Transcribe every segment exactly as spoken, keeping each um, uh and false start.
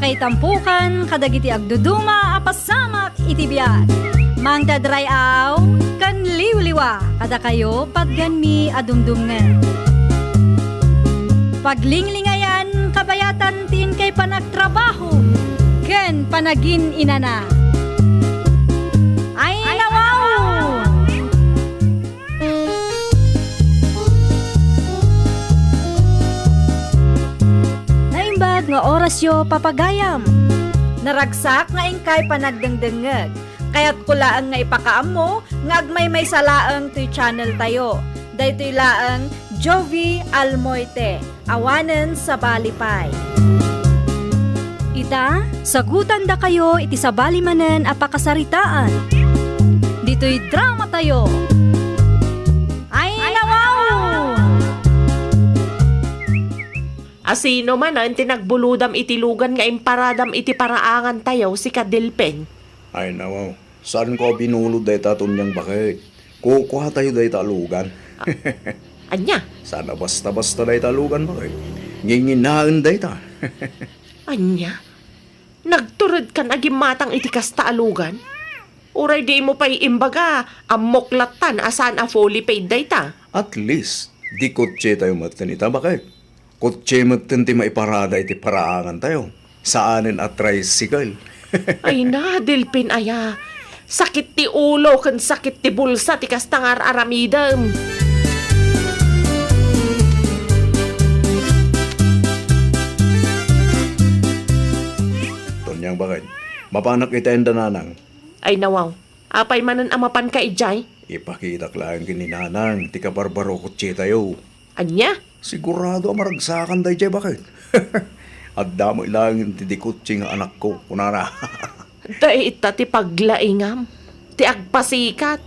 Itampukan kadagiti agduduma a pasamak iti biag. Mangted ray-aw ken liwliwa kadakayo patganmi a dumdumngeg. Paglinglingayan kabayatan ti inkay panagtrabaho ken panagin-inana. Ay, nawaw! Naimbag nga orasyo, papagayam. Naragsak nga inkay panagdengdengngeg. Kayatko laeng nga ipakaammo nga agmaymaysa laeng toy channel tayo. Daytoy laeng Jovi Almoite. Awanen sabali pay. Ita, sagutandakayo iti sabali manen a pakasaritaan. Ditoy drama tayo. Ay, nawaw! Asino manen ti nagbulodam iti lugan nga imparadam iti paraangan tayo, sika Delfin? Ay, nawaw. Saanko a binulod dayta, Tonyang baket. Kukuatayo dayta a lugan. Ania? Saan a basta-basta dayta a lugan, baket. Nginginaen dayta. Ania? Nagturedkan a gimmatang iti kasta a lugan? Uray di mo pay imbaga, ammok lattan a saan a fully paid dayta. At least, di kotse tayo metten ita, baket. Kotse metten ti maiparada iti paraangan tayo. Saanen a tricycle. Ay na, Delfin aya. Sakit ti ulo ken sakit ti bulsa ti kasta nga ar-aramidem. Tonyang baket, mapanak itaen da nanang. Ay nawaw, apay manen a mapanka idiay? Ipakitak laeng ken ni nanang ti kabarbaro kotse tayo. Ania? Sigurado a maragsakan daydiay, baket. Adda met laeng ti dikotse nga anakko, kunana. Dayta ti paglaingam, ti agpasikat,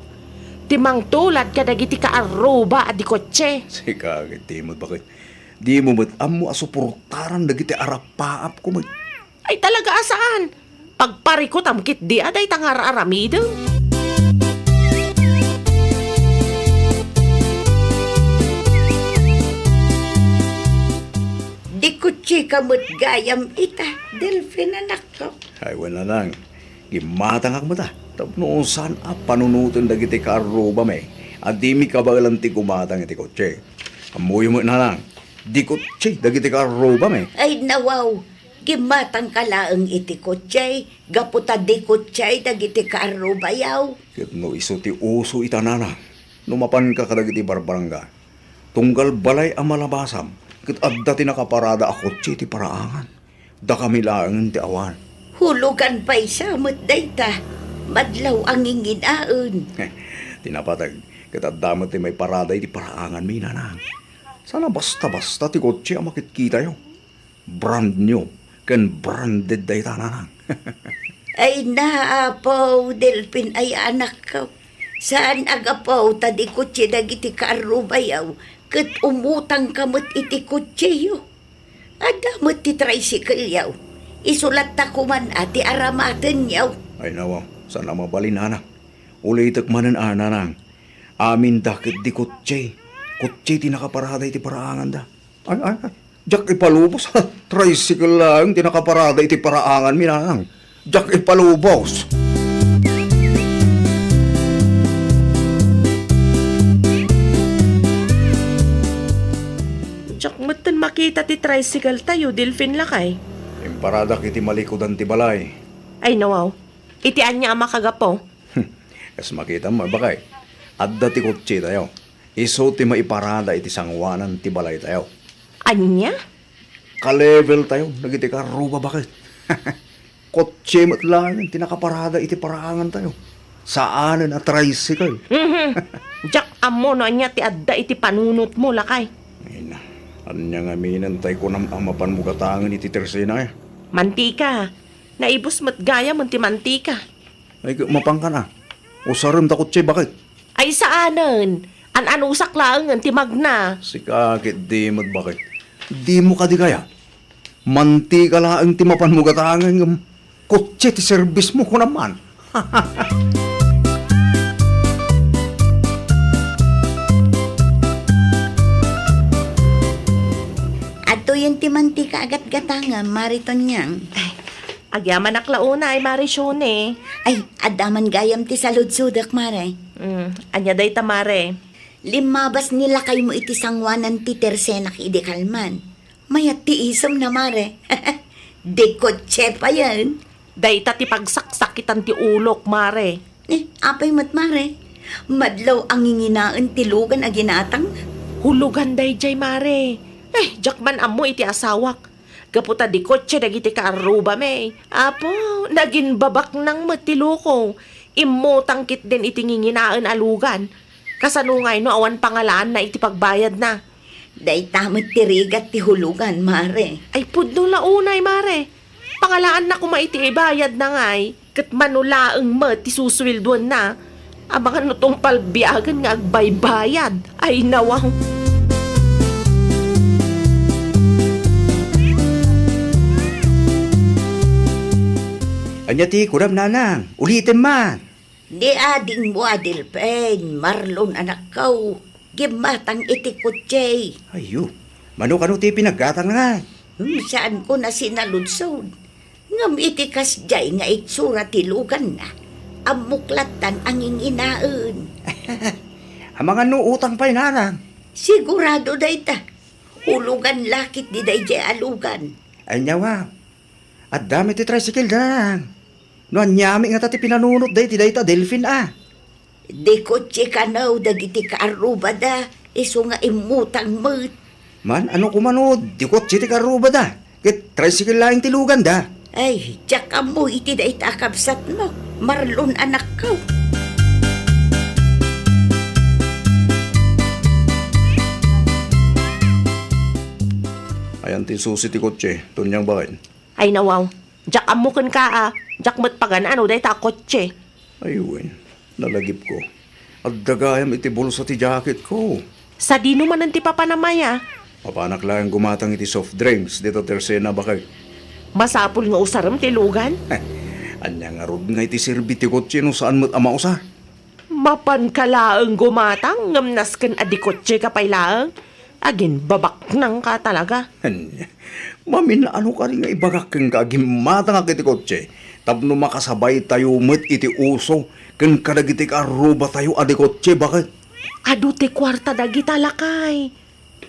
ti mangtulad kadagiti kaarruba a dikotse. Sika ket di met, baket. Di mo met ammo a suportaran dagiti arappaapko met. Ay, talaga a saan. Pagparikutam ketdi a dayta nga ar-aramidem. Dikotse ka met gayam ita, Delfin, anakko. Ay, wen, nanang. Gimmatangak met a. Tapno saan a panunoten dagiti kaarrubami a dimi kabaelan ti gumatang iti kotse. Ammoyo met, nanang. Dikotse dagiti kaarrubami. Ay, nawaw. Gimmatangka laeng iti kotse, gapu ta dikotse dagiti kaarrubayo. Ket no isu ti uso ita, nanang, no mapanka kadagiti barbarangga, tunggal balay a malabasam, ket adda ti nakaparada a kotse iti paraangan. Dakami laengen ti awan. Hulugan pay sa met dayta, madlaw a nginginaen. Ti napateg, ket adda met ti maiparada iti paraanganmi, nanang. Saan a basta-basta ti kotse a makitkitayo. Brand new ken branded dayta, nanang. Ay na, Apo, Delfin aya, anakko. Saan a gapu ta dikotse dagiti kaarrubayo, ket umutangka met iti kotseyo. Adda met ti tricycleyo. Isu latta koma a ti aramatenyo. Ay, nawa, saan a mabalin, nanang. Ulitek manen a, nanang. Aminda ket dikotse. Kotse ti nakaparada iti paraanganda. Ay, ay, ay. Diak ipalubos. Tricycle laeng ti nakaparada iti paraanganmi, nanang. Diak ipalubos. Diak metten makita ti tricycle tayo, Delfin lakay. Imparadak iti malikudan ti balay. Ay, nawaw. Iti ania a makagapu? Kas makitam, baket. Adda ti kotse tayo. Isu ti maiparada iti sangoanan ti balay tayo. Ania? Ka-level tayo dagiti kaarruba, baket. Kotse met laeng ti nakaparada iti paraangan tayo. Saanen a tricycle. Mhm. Diak ammo no ania ti adda iti panunotmo, lakay. Ay na, ania ngamin tay kunam a mapanmo gatangen iti tersena, eh? Mantika. Naibus met gayam ti mantika. Ay, mapankan a. Usarem ta kotse, baket. Ay, saanen. An-anusak laengen ti magna. Sika ket di met, baket. Dimo kadi kaya? Mantika laeng ti mapanmo gatangen ngem kotse ti serbismo, kunam man. Adtoyen ti mantika a gatgatangem, Mari Tonyang. Ay, Agyamanak la unay, Mare Shone. Ay, adda man gayam ti saludsodek, Mare. Mm, ania dayta, Mare? Limmabas ni lakaymo iti sangoanan ti tersenak idi kalman. Mayat ti isemna, Mare. Di kotse payen. Dayta ti pagsaksakitan ti ulok, Mare. Eh, apay met, Mare? Madlaw a nginginaen ti lugan a ginatang? Hulugan daydiay, Mare. Eh, diak man ammo iti asawak. Gapu ta di kotse dagiti kaarrubami. Apo, naginbabaknang met ti luko. Immutang ketdin iti nginginaen a lugan. Kasano ngay no awan pangalaanna iti pagbayadna? Dayta met ti rigat ti hulugan, Mare. Ay, pudno la unay, Mare. Pangalaanna koma iti ibayadna ngay, ket mano laeng met ti susueldoenna. Amangan no tungpal biagen nga agbaybayad. Ay, nawaw. Ania ti kunam, nanang? Ulitem man. Ni adingmo a Delfin, Marlon anakko, gimmatang iti kotse. Ayyo, mano kano ti pinaggatangna ngay? Hmm, saanko a sinaludsod. Ngem iti kasdiay nga itsura ti luganna, ammok lattan a nginginaen. Amangan no utang pay, nanang? Sigurado dayta. Hulugan la ketdi daydiay a lugan. Ay, nyawa. Adda met ti tricycle da, nanang. No aniami ngata ti pinanunot da iti dayta Delfin a? Di kotse kano dagiti kaarrubada, isu nga immutang met. Man, ano koma no di kotse ti kaarrubada, ket tricycle laeng ti luganda? Ay, diak ammo iti dayta a kabsatmo, Marlon anakko. Ayan ti susi ti kotse, Tonyang baket. Ay, nawaw. Diak ammo kenka a. Diak met pagan-ano dayta a kotse. Ay, wen. Nalagipko. Adda gayam iti bulsa ti jacketko. Sadino manen ti papanam aya? Mapanak laeng gumatang iti soft drinks dita tersena, baket. Masapul nga usarem ti lugan? Ania ngarud nga iti serbi ti kotse no saan met a mausar? Mapanka laeng gumatang ngem nasken a di kotseka pay laeng? Aginbabaknangka talaga. Ania? Mamin-ano kadi nga ibagak kenka a gimmatangak iti kotse tapno makasabaytayo met iti uso ken kadagiti kaarrubatayo a di kotse, baket? Adu ti kuarta dagita, lakay.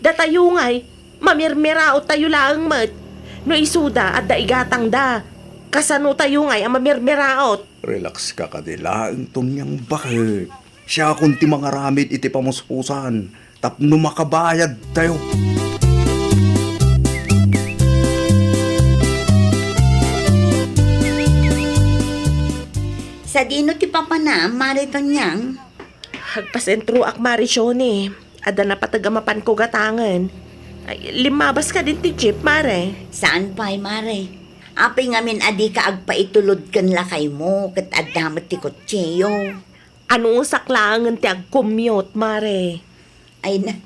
Datayo ngay, mamirmiraottayo laeng met. No isuda, adda igatangda. Kasanotayo ngay a mamirmiraot? Relax ka kadi laeng, Tonyang baket. Siakon ti mangaramid iti pamuspusan tapno makabayadtayo. Sadino ti papanam, Mare Tonyang? Agpasentroak, Mare Shone. Adda napateg a mapanko gatangen. Ay, limmabas kadin ti jeep, Mare? Saan pay, Mare. Apay ngamin a dika agpaitulod ken lakaymo ket adda met ti kotseyo? Anusak laengen ti agcommute, Mare. Ay na,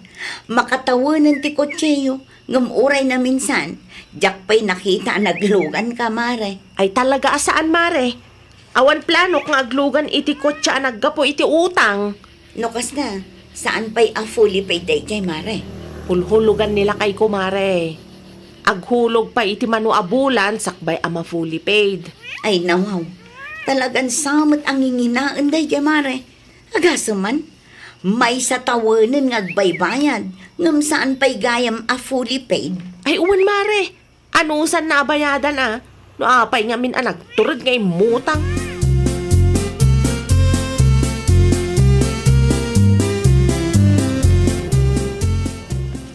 makatawenen ti kotseyo, ngem uray naminsan, diak pay nakita a nagluganka, Mare. Ay talaga a saan, Mare. Awan planok nga aglugan iti kotse a naggapu iti utang. No kasta, saan pay a fully paid daydiay, Mare? Hulhulugan ni lakayko, Mare. Aghulog pay iti mano a bulan sakbay a ma-fully paid. Ay, nawaw. Talagan sa met a nginginaen daydiay, Mare. Agasem man, maysa tawenen nga agbaybayad, ngem saan pay gayam a fully paid. Ay, wen, Mare. Anusanna a bayadan a? No apay ngamin a nagtured nga immutang.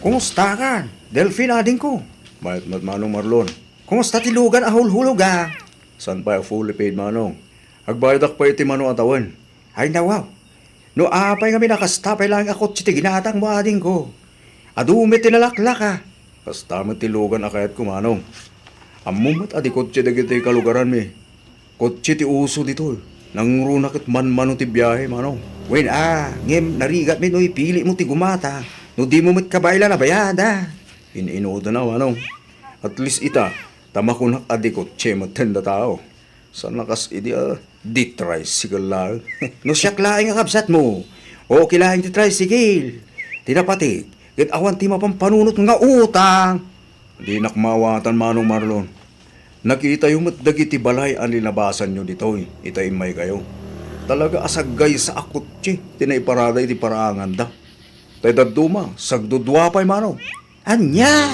Kumusta ka, Delfin, adingko? Mayat met, Manong Marlon. Kumusta ti lugan a hulhulog a? Saan pay a fully paid, Manong. Agbayadak pay iti mano a tawen. Ay, nawaw. No apay ngamin a kasta pay laeng a kotse ti ginatangmo, adingko. Adu met ti nalaklaka. Kasta met ti lugan a kayatko, Manong. Ammom met a di kotse dagiti kalugaranmi. Kotse ti uso ditoy. Nangruna ket manmano ti biahe, Manong. Wen a, ngem narigatmi no ipilimo ti gumata, no dimo met kabaelan a bayada. In-inuda na, Manong. At least ita, ta makunak a di kotse metten da tao. Saan a kas idi a di tricycle laeng. No siak laeng a kabsatmo, okay laeng ti tricycle. Ti napateg, ket awan ti mapampanunot nga utang. Dinak maawatan, Manong Marlon. Nakitayo met dagiti balay a linabasanyo ditoy ita immaykayo. Talaga a saggaysa a kotse ti naiparada iti paraanganda. Tay dadduma, sagdudua pay mano. Ania?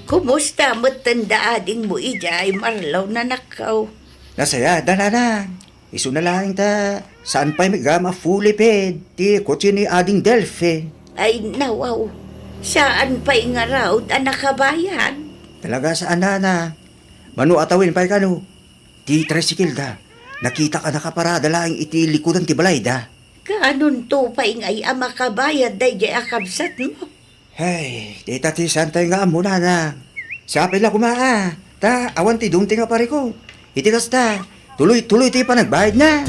Kumusta metten da adingmo idiay, Marlon, anakko? Nasayaat, nanang. Isuna laeng ta saan pay met gayam a fully paid ti kotse ni Ading Delfin. Ay, nawaw. Saan pay ngarud a nakabayad? Talaga saan, nanang. Mano a tawen pay kano? Ti tricycle da, nakitak a nakaparada laeng iti likudan ti balayda. Kaanonto pay ngay a makabayad daydiay a kabsatmo? Hay, dita ti saantay nga ammo, nanang. Sapay la koma a, ta awan ti dumteng a parikut. Iti kasta, tuloy-tuloy ti panagbayadna.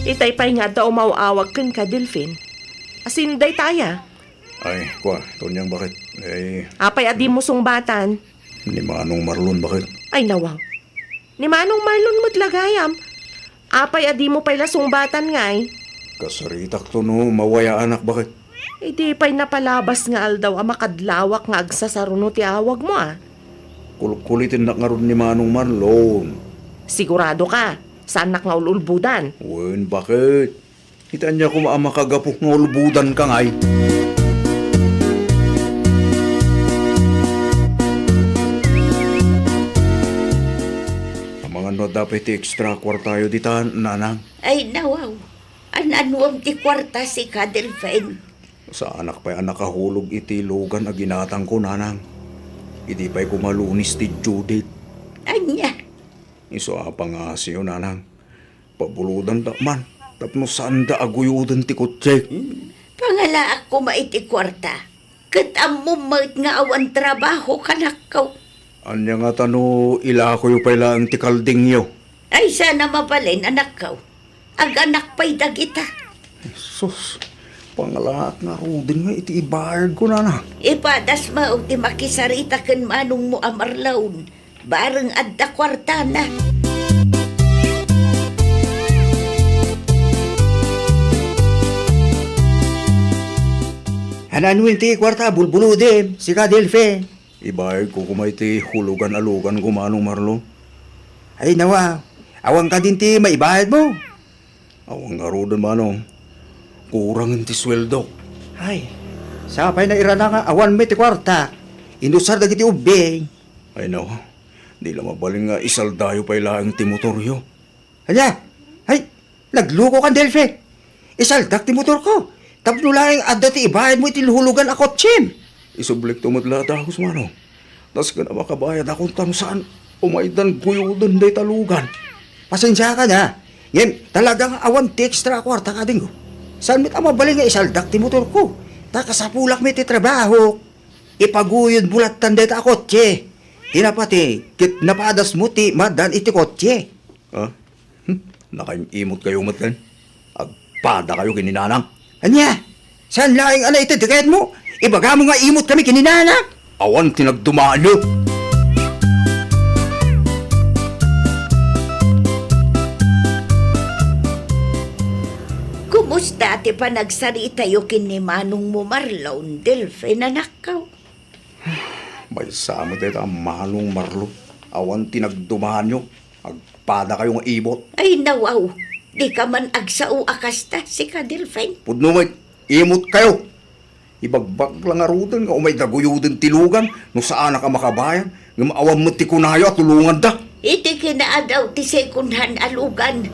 Itay pay nga adda umaw-awag kenka, Delfin. Asin dayta aya? Ay, kua, Tonyang, baket. Ay. Apay a dimo sungbatan? Ni Manong Marlon, baket. Ay, nawaw. Ni Manong Marlon met la gayam. Apay a dimo pay la sungbatan ngay? Kasaritakto no mawayaanak, baket. Idi pay napalabas nga aldaw a makadlawak nga agsasaruno ti awagmo, a. Kulkulitennak ngarud ni Manong Marlon. Sigurado ka? Saannak nga ul-ulbodan? Wen, baket. Ita ania koma a makagapu nga ulbodanka ngay? Amangan no adda pay ti extra kuartayo dita, nanang? Ay, nawaw. An-anuam ti kuarta, sika, Delfin? Saanak pay a nakahulog iti lugan a ginatangko, nanang. Idi pay koma Lunes ti due date. Ania? Isu a pangngasiyo, nanang. Pabulodandak man tapno saanda a guyoden ti kotse. Pangalaak koma iti kuarta. Ket ammom met nga awan trabaho, anakko. Ania ngata no ilakoyo pay laeng ti kaldingyo? Ay, saan a mabalin, anakko. Aganak pay dagita. Jesus, pangalaak ngaruden nga iti ibayadko, nanang. Ipadas mo ti makisarita ken manongmo a Marlon. Bareng adda kuartana. Ania wen ti kuarta a bulbulodem, sika, Delfin? Ibayadko koma iti hulugan a luganko, Manong Marlon. Ay, nawa, awan kadin ti maibayadmo? Awan ngaruden, Manong. Kurangen ti sueldok. Ay, sapay nairana nga awan met ti kuarta. Inusar dagiti ubbing. Ay, nawa. Di la mabalin nga isaldayo pay laeng ti motoryo. Ania? Ay, naglukokan, Delfin. Isaldak ti motorko. Tapno laeng adda ti ibayadmo iti hulugan a kotsem. Isublikto met la a dagus, Manong. Nasken a makabayadakon ta no saan umaydan guyoden dayta lugan. Pasensiakan, a. Ngem, talaga nga awan ti extra a kuarta, kadingko. Saan met a mabalin nga isaldak ti motorko? Ta kasapulak met ti trabahok. Ipaguyodmo lattan dayta a kotse. Ti napati, ket napadasmo ti maaddaan iti kotse. Ha? Hmm? Nakaim-imotkayo met ken? Agpadakayo ken ni Nanang. Ania? Saan laeng a naitedkayatmo? Ibagamo nga imot kami ken ni Nanang. Awan ti nagdumayo. Kumusta ti panagsaritayo ken ni manongmo Marlon, Delfin, anakko? Maysa met dayta a Manong Marlon. Awan ti nagdumayo. Agpadakayo nga imot. Ay, nawaw. Dika man agsao a kasta, sika, Delfin. Pudno met, imotkayo. Ibagbag la ngaruden nga umayda guyoden ti lugan no saanak a makabayad, ngem awan met ti kunayo a tulonganda. Iti kinaadaw ti second hand a lugan,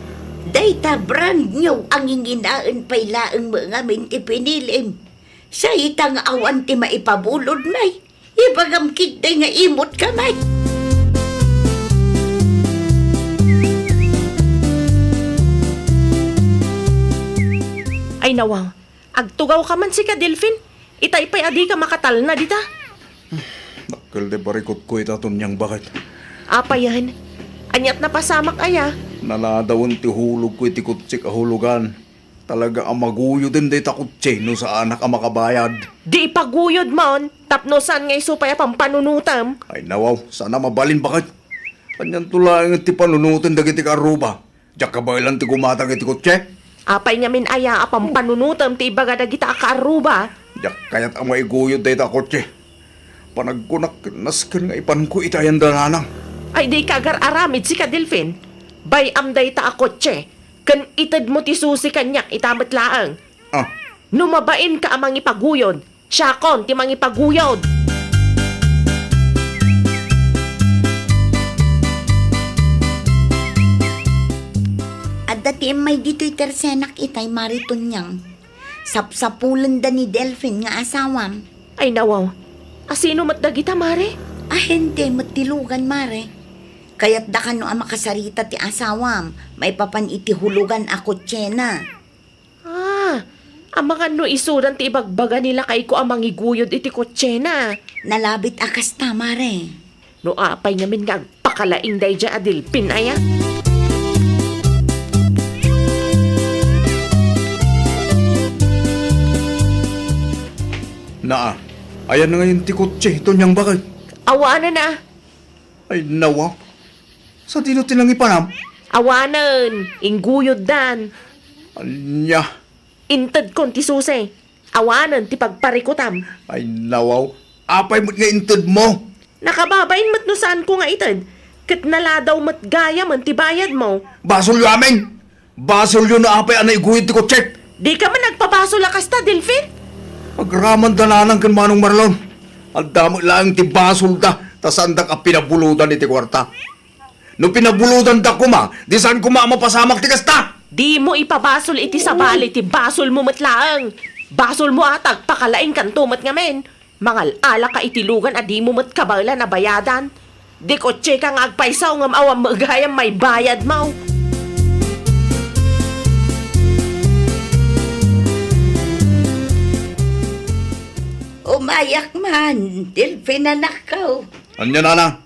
dayta brand new a nginginaen pay laeng met ngamin ti pinilim. Say ita nga awan ti maipabulod, may. Ibagam ketdi nga imot ka, may. Ay, nawa, agtugaw ka man, sika, Delfin. Itay pay a dika makatalna dita. Dakkel ti parikutko ita, Tonyang, baket. Apayan? Aniat napasamak aya? Naladawen ti hulogko iti kotsek a hulugan. Talaga a maguyoden dayta kotse no saanak a makabayad. Di ipaguyodmon, tapno saan nga isu pay a pampanunotem. Ay, nawaw, saan a mabalin, baket. Anianto laeng ti panunoten dagiti kaarruba? Diak kabaelan ti gumatang iti kotse? Apay ngamin aya a pampanunotem ti ibaga dagita a kaarruba? Diak kayat a maiguyod dayta a kotse. Panagkunak ket nasken nga ipanko iti ayan da nanang. Ay, dika agar-aramid sika, Delfin. Bay-am dayta a kotse, ken itedmo ti susi kaniak ita met laeng. Ah. No mabainka a mangipaguyod, siakon ti mangipaguyod. Adda ti immay ditoy tersenak itay, Mari Tonyang. Sapsapulenda ni Delfin nga asawam. Ay, nawaw. Asino met dagita, Mare? Ahente met ti lugan, Mare. Kayatda kano a makasarita ti asawam maipapan iti hulugan a kotsena. Ah, amangan no isudan ti ibagbaga ni lakayko a mangiguyod iti kotsena. Nalabit a kasta, Mare. No apay ngamin nga agpakalaing daydiay a Delfin aya? Naa, ayan ngayon ti kotse, Tonyang, baket? Awanen a. Ay, nawa. Sadino ti nangipanam? Awanen, ingguyoddan. Ania? Intedkon ti susi. Awanen ti pagparikutam. Ay, nawaw. Apay met nga intedmo? Nakababain met no saanko nga ited, ket naladaw met gayamen ti bayadmo. Basolyo amin! Basolyo no apay a naiguyod ti kotsek! Dika man nagpabasol a kasta, Delfin? Agraman da nanang ken Manong Marlon. Adda met laeng ti basolda, ta saandak a pinabulodan iti kuarta. No pinabulodandak koma, di saan koma a mapasamak ti kasta! Dimo ipabasol iti sabali ti basolmo met laeng. Basolmo a ta agpakalaingkanto met ngamin. Mangal-alaka iti lugan a dimo met kabaelan a bayadan. Di kotseka nga agpayso ngem awan met gayam maibayadmo. Umayak man, Delfin, anakko. Ania, nana?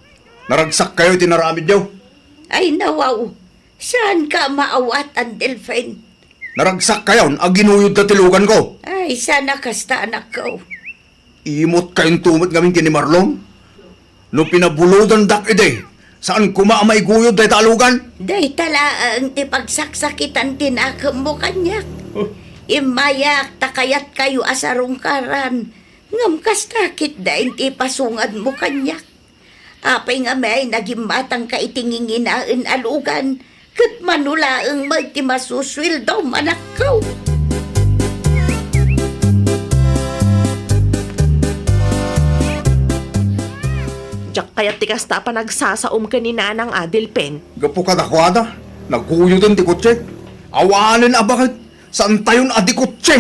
Naragsak kayo iti naramidyo? Ay, nawaw. Saanka a maawatan, Delfin? Naragsak kayon a ginuyod ta ti lugan ko. Ay, saan a kasta, anakko. Imot kayon tumet ngamin ken ni Marlon? No pinabulodandak idi, saan koma a maiguyod dayta a lugan? Dayta laeng ti pagsaksakitan ti nakemmo kaniak. Huh? Immayak ta kayatkayo a sarungkaran, ngem kasta ketdin ti ipasungadmo kaniak. Apay ngamin a gimmatangka iti nginginaen a lugan, ket mano laeng met ti masusueldom, anakko? Diak kayat ti kasta a panagsasaom ken ni Nanang a, Delfin. Gapu kadakuada, naguyoden ti kotse. Awanen a baket, saantayon a di kotse.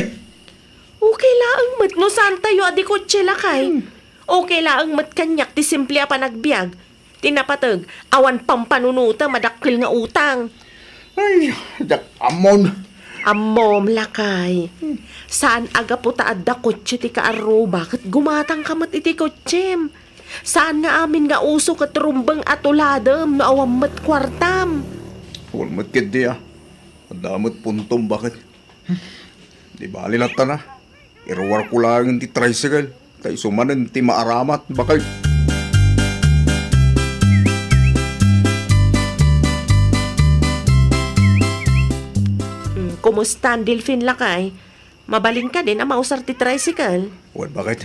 Okay laeng met no saantayo a di kotse, lakay. Hmm. Okay laeng met kaniak ti simple a panagbiag. Ti napateg, awan pampanunotem a dakkel nga utang. Ay, diak ammon. Ammom, lakay. Hmm. Saan a gapu ta adda kotse ti kaarruba ket gumatangka met iti kotsem. Saan nga amin nga uso ket rumbeng a tuladem no awan met kuartam. Awan met ketdi a. Adda met puntom, baket. Di bali latta na. Iruarko laeng ti tricycle, ta isu manen ti maaramat, baket. Mm, kumusta, Delfin, lakay? Mabalin kadin a mausar ti tricycle? Wen, baket.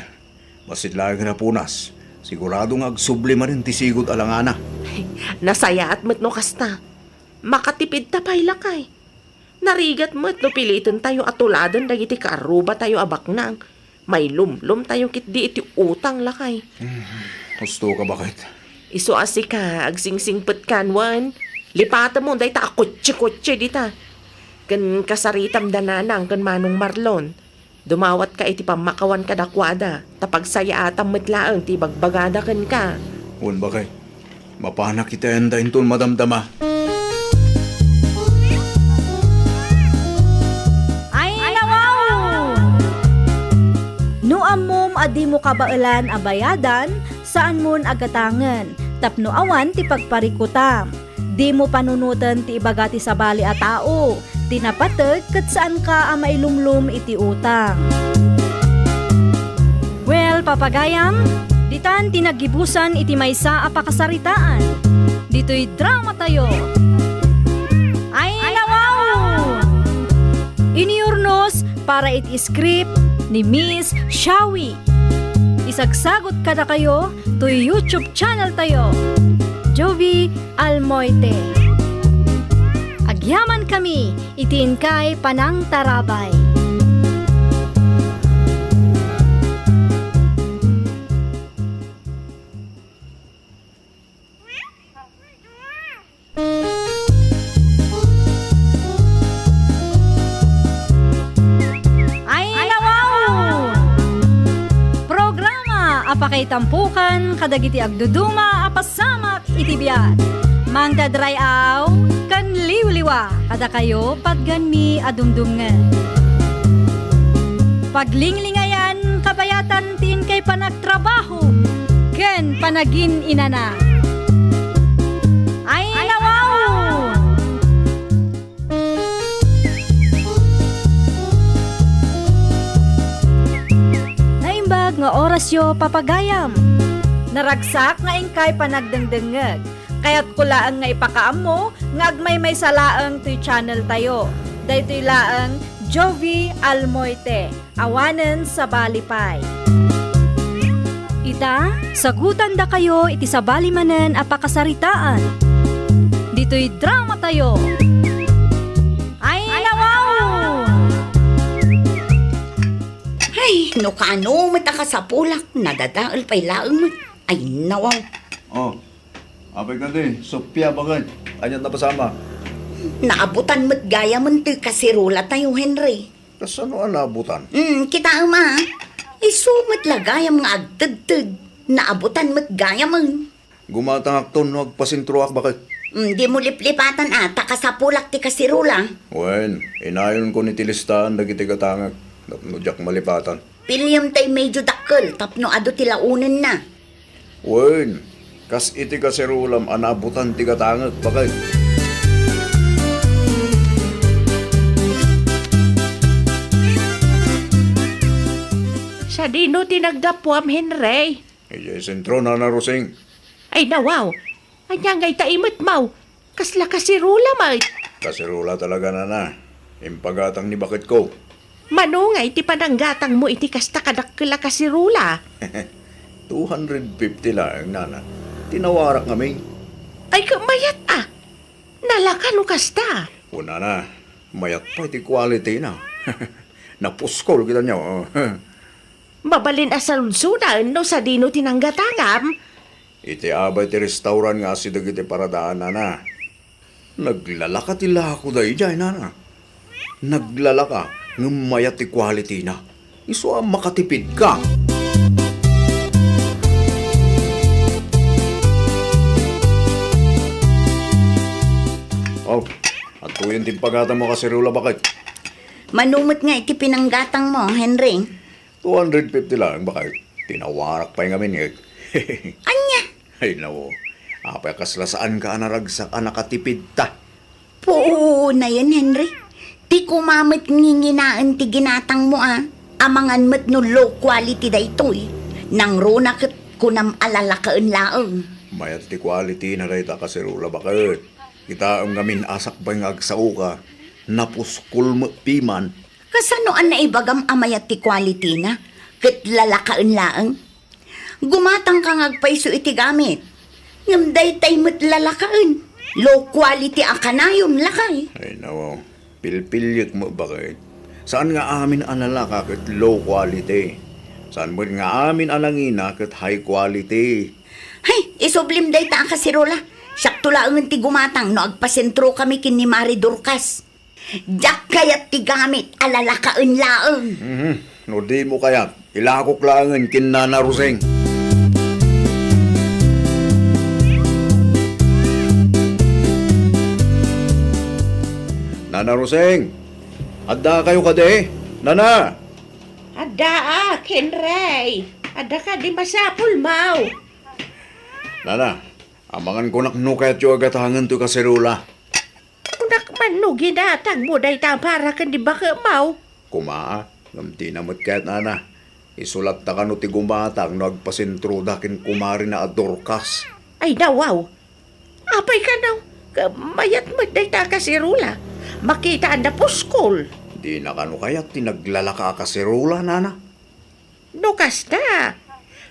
Bassit laeng a napunas. Sigurado nga agsubli manen ti sigud a langana. Nasayaat met no kasta. Makatipidta pay, lakay. Narigat met no pilitentayo a tuladen dagiti kaarrubatayo a baknang. Mailumlomtayo ketdi iti utang, lakay. Hmm, husto ka, baket. Isu a sika, agsingsingpetkan wen. Lipatemmo dayta a kotse-kotse dita. Ken kasaritam da Nanang ken Manong Marlon. Dumawatka iti pammakawan kadakuada, ta pagsayaatam met laeng ti ibagbagada kenka. Wen, baket. Mapanak iti ayanda inton madamdama. Ay, nawaw! No ammom a dimo kabaelan a bayadan, saanmon a gatangen, tapno awan ti pagparikutam. Dimo panunoten ti ibaga ti sabali a tao, ti napateg ket saanka a mailumlom iti utang. Well, papagayam, ditan ti naggibusan iti maysa a pakasaritaan. ditoy dramatayo. Ay, nawaw! Inurnos para iti script ni Miss Shawi. Isagsagut kadakayo toy YouTube channel tayo, Jovie Almoite. Agyamankami iti inkay panangtarabay. Ay, nawaw! Programa a pakaitampukan kadagiti agduduma a pasamak iti biag. Mangdadray-aw ken liwliwa kadakayo patganmi a dumdumngeg. Paglinglingayan kabayatan ti inkay panagtrabaho ken panagin-inana. Ay, nawaw! Naimbag nga orasyo, papagayam. Naragsak nga inkay panagdengdengngeg. Kayatko laeng nga ipakaammo nga agmaymaysa laeng toy channel tayo. Daytoy laeng Jovie Almoite, awanen sabali pay. Ita, sagutandakayo iti sabali manen a pakasaritaan. Ditoy dramatayo. Ay, nawaw! Ay, no kano met a kasapulak, nadadael pay laeng met. Ay, nawaw. Oh, apay kadi, Sofia, baket? Aniat a pasama? Naabutan met gayamen toy kaserolatayo, Henry. Kasano a naabutan? Hmm, kitaem a. Isu met la gayam nga agtedted. Naabutan met gayamen. Gumatangakton no agpasentroak, baket. Hmm, dimo liplipatan a, ta kasapulak ti kaserola. Wen, inayonko iti listaan dagiti gatangek tapno diak malipatan. Piliem tay medio dakkel tapno adu ti laonenna. Wen, kas iti kaserolam a naabutan ti gatangek, baket. Sadino ti naggapuam, Henry? Idiay sentro, Nana Rosing. Ay, nawaw. Ania ngay ta imetmaw? Kasla kaserola met. Kaserola talaga, Nana. Impagatang ni baketko. Mano ngay ti pananggatangmo iti kasta kadakkel a kaserola? Two hundred fifty laeng, Nana. Tinawarak ngamin. Ay, ka-, mayat a. Nalaka no kasta. O, Nana, mayat pay ti quality na. Napuskol kita nyo. Mabalin a saludsodan no sadino ti nanggatangam. Iti abay ti restaurant nga asideg iti paradaanna. Naglalaka ti lako daydiay, Nana. Naglalaka, ngem mayat ti quality na. Isu a makatipid ka. Oh, adtoyen ti impagatangmo a kaserola, baket. Mano met nga iti pinanggatangmo, Henry? Two hundred fifty laeng, baket. Tinawarak pay ngamin, eh. Ania? Ay, nawo. Apay a kasla saanka a naragsak a nakatipidta? Puonayen, Henry. Ti kuma met nginginaen ti ginatangmo a. Amangan met no low quality daytoy. Nangruna ket kunam a lalakaen laeng. Mayat ti quality na dayta a kaserola, baket. Kitaem ngamin a sakbay nga agsaoka, napuskol met piman. Kasano a naibagam a mayat ti quality na, ket lalakaen laeng? Gumatangka nga agpayso iti gamit. Ngem daytay met lalakaen. Low quality a kanayon, lakay. Ay, nawo. Pilpiliek met, baket. Saan nga amin a lalaka ket low quality. Saan met nga amin a nangina ket high quality. Hay, isublim dayta a kaserola. Siakto laengen ti gumatang no agpasentrokami ken ni Mari Dorcas. Diak kayat ti gamit a lalakaen laeng. Mhm. No dimo kayat, ilakok laengen ken Nana Rosing. Nana Rosing, adda kayo kadi? Nana! Addaak, Henry. Adda kadi masapulmo? Nana, amangan kunak no kayatyo a gatangen toy kaserola. Kunak man no ginatangmo dayta a para ken ni baketmo. Kuma, ngem dina met kayat, Nana. Isu latta kano ti gumatang no agpasentroda ken kumarina a Dorcas. Ay, nawaw. Apay kano, mayat met dayta a kaserola. Makitaanda puskol. Dina kano kayat ti naglalaka a kaserola, nana? No kasta,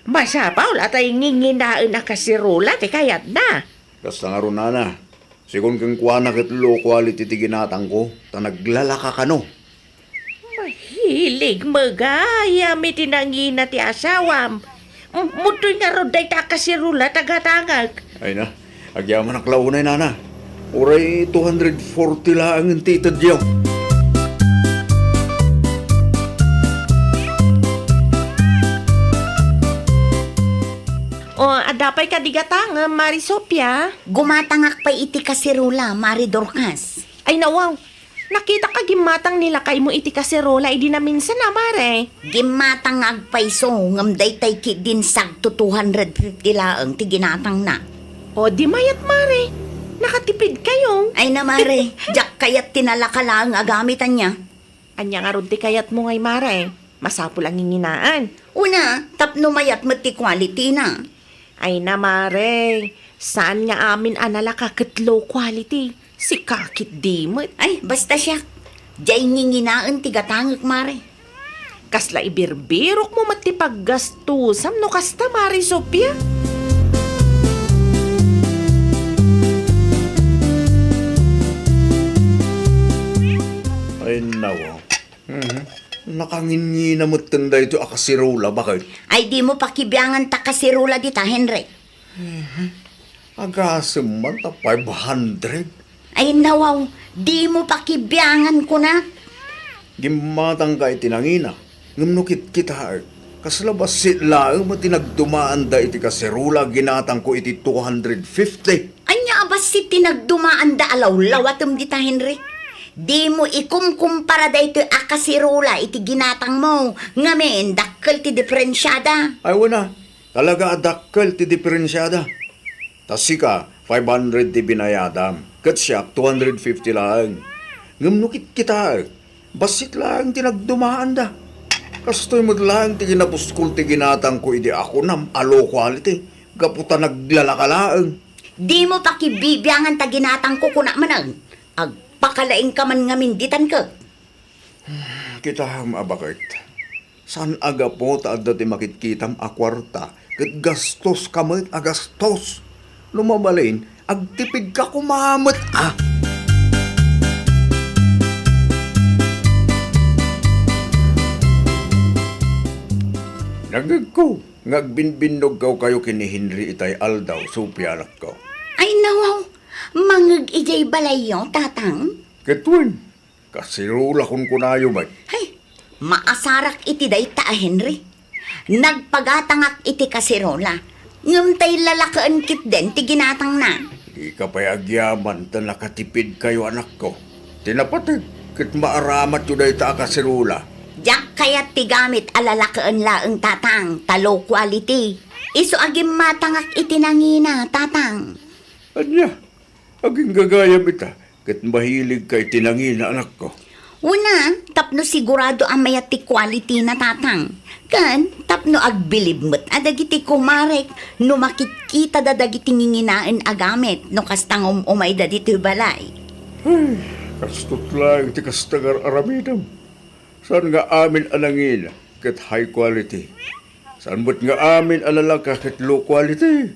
masapul a tay nginginaen a kaserola ti kayatna. Kasta ngarud, nana. Sigun kenkuana ket low quality ti ginatangko, ta naglalaka kano. Mahilig met gayam iti nangina ti asawam. M-, mudtoy ngarud dayta a kaserola ta gatangek. Ay na, agyamanak la unay, nana. Uray two hundred forty laeng ti itedyo. O, adda pay kadi gatangem, Mari Sofia? Gumatangak pay iti kaserola, Mari Dorcas. Ay, nawaw. Nakitak a gimmatang ni lakaymo iti kaserola idi naminsan a, Mare. Gimmatang nga agpayso, ngem daytay ketdin sagto two hundred fifty laeng ti ginatangna. O, di mayat, Mare. Nakatipid kayo. Ay na, Mare. Diak kayat ti nalaka laeng a gamit, ania. Ania ngarud ti kayatmo ngay, Mare? Masapul a nginginaen. Una, tapno mayat met ti quality na. Ay na, Mare, saan nga amin a nalaka ket low quality? Sika ketdi met. Ay, basta siak. Diay nginginaen ti gatangek, Mare. Kasla ibirbirokmo met ti paggastusam no kasta, Mare Sofia? Ay, nawa. Mhm. Nakangingina metten daytoy a kaserola, baket. Ay, dimo pakibiangan ta kaserola dita, Henry. Mhm. Agasem man ta five hundred. Ay, nawaw, dimo pakibiangan, kuna. Gimmatangka iti nangina, ngem no kitkitaek, kasla bassit laeng met ti nagdumaanda iti kaserola a ginatangko iti two hundred fifty. Ania a bassit ti nagdumaanda a lawlawatem dita, Henry? Dimo ikumkumpara daytoy a kaserola iti ginatangmo, ngamin, dakkel ti diferensiada. Ay, wen a, talaga a dakkel ti diferensiada. Ta sika, five hundred ti binayadam, ket siak, two hundred fifty laeng. Ngem no kitkitaek, bassit laeng ti nagdumaanda. Kastoy met laeng ti kinapuskol ti ginatangko idi a kunam a low quality, gapu ta naglalaka laeng. Dimo pakibibiangan ta ginatangko, kuna manen. Agpakalaingka man ngamin ditan ket. Kitaem a baket. Saan a gapu ta adda ti makitkitam a kuarta, ket gastoska met a gastos. No mabalin, agtipidka koma met a. Nangngegko nga agbinbinnogkayo ken ni Henry itay aldaw, Sofia, anakko. Ay, nawaw, mangngeg idiay balayyo, Tatang? Ket wen, kaserola kunkunayo met. Hay, maasarak iti dayta a Henry. Nagpagatangak iti kaserola, ngem tay lalakaen ketdin ti ginatangna. Dika pay agyaman ta nakatipidkayo, anakko. Ti napateg ket maaramatyo dayta a kaserola. Diak kayat ti gamit a lalakaen laeng, Tatang, ta low quality. Isu a gimmatangak iti nangina, Tatang. Ania? Aginggagayam ita, ket mahiligka iti nangina, anakko. Una, tapno sigurado a mayat ti quality na, Tatang. Ken tapno agbilib met a dagiti kumarek no makitkitada dagiti nginginaen a gamit no kasta nga um-umayda ditoy balay. Ay, kastot laeng ti kasta nga ar-aramidem. Saan nga amin a nangina ket high quality. Saan met nga amin a lalaka ket low quality.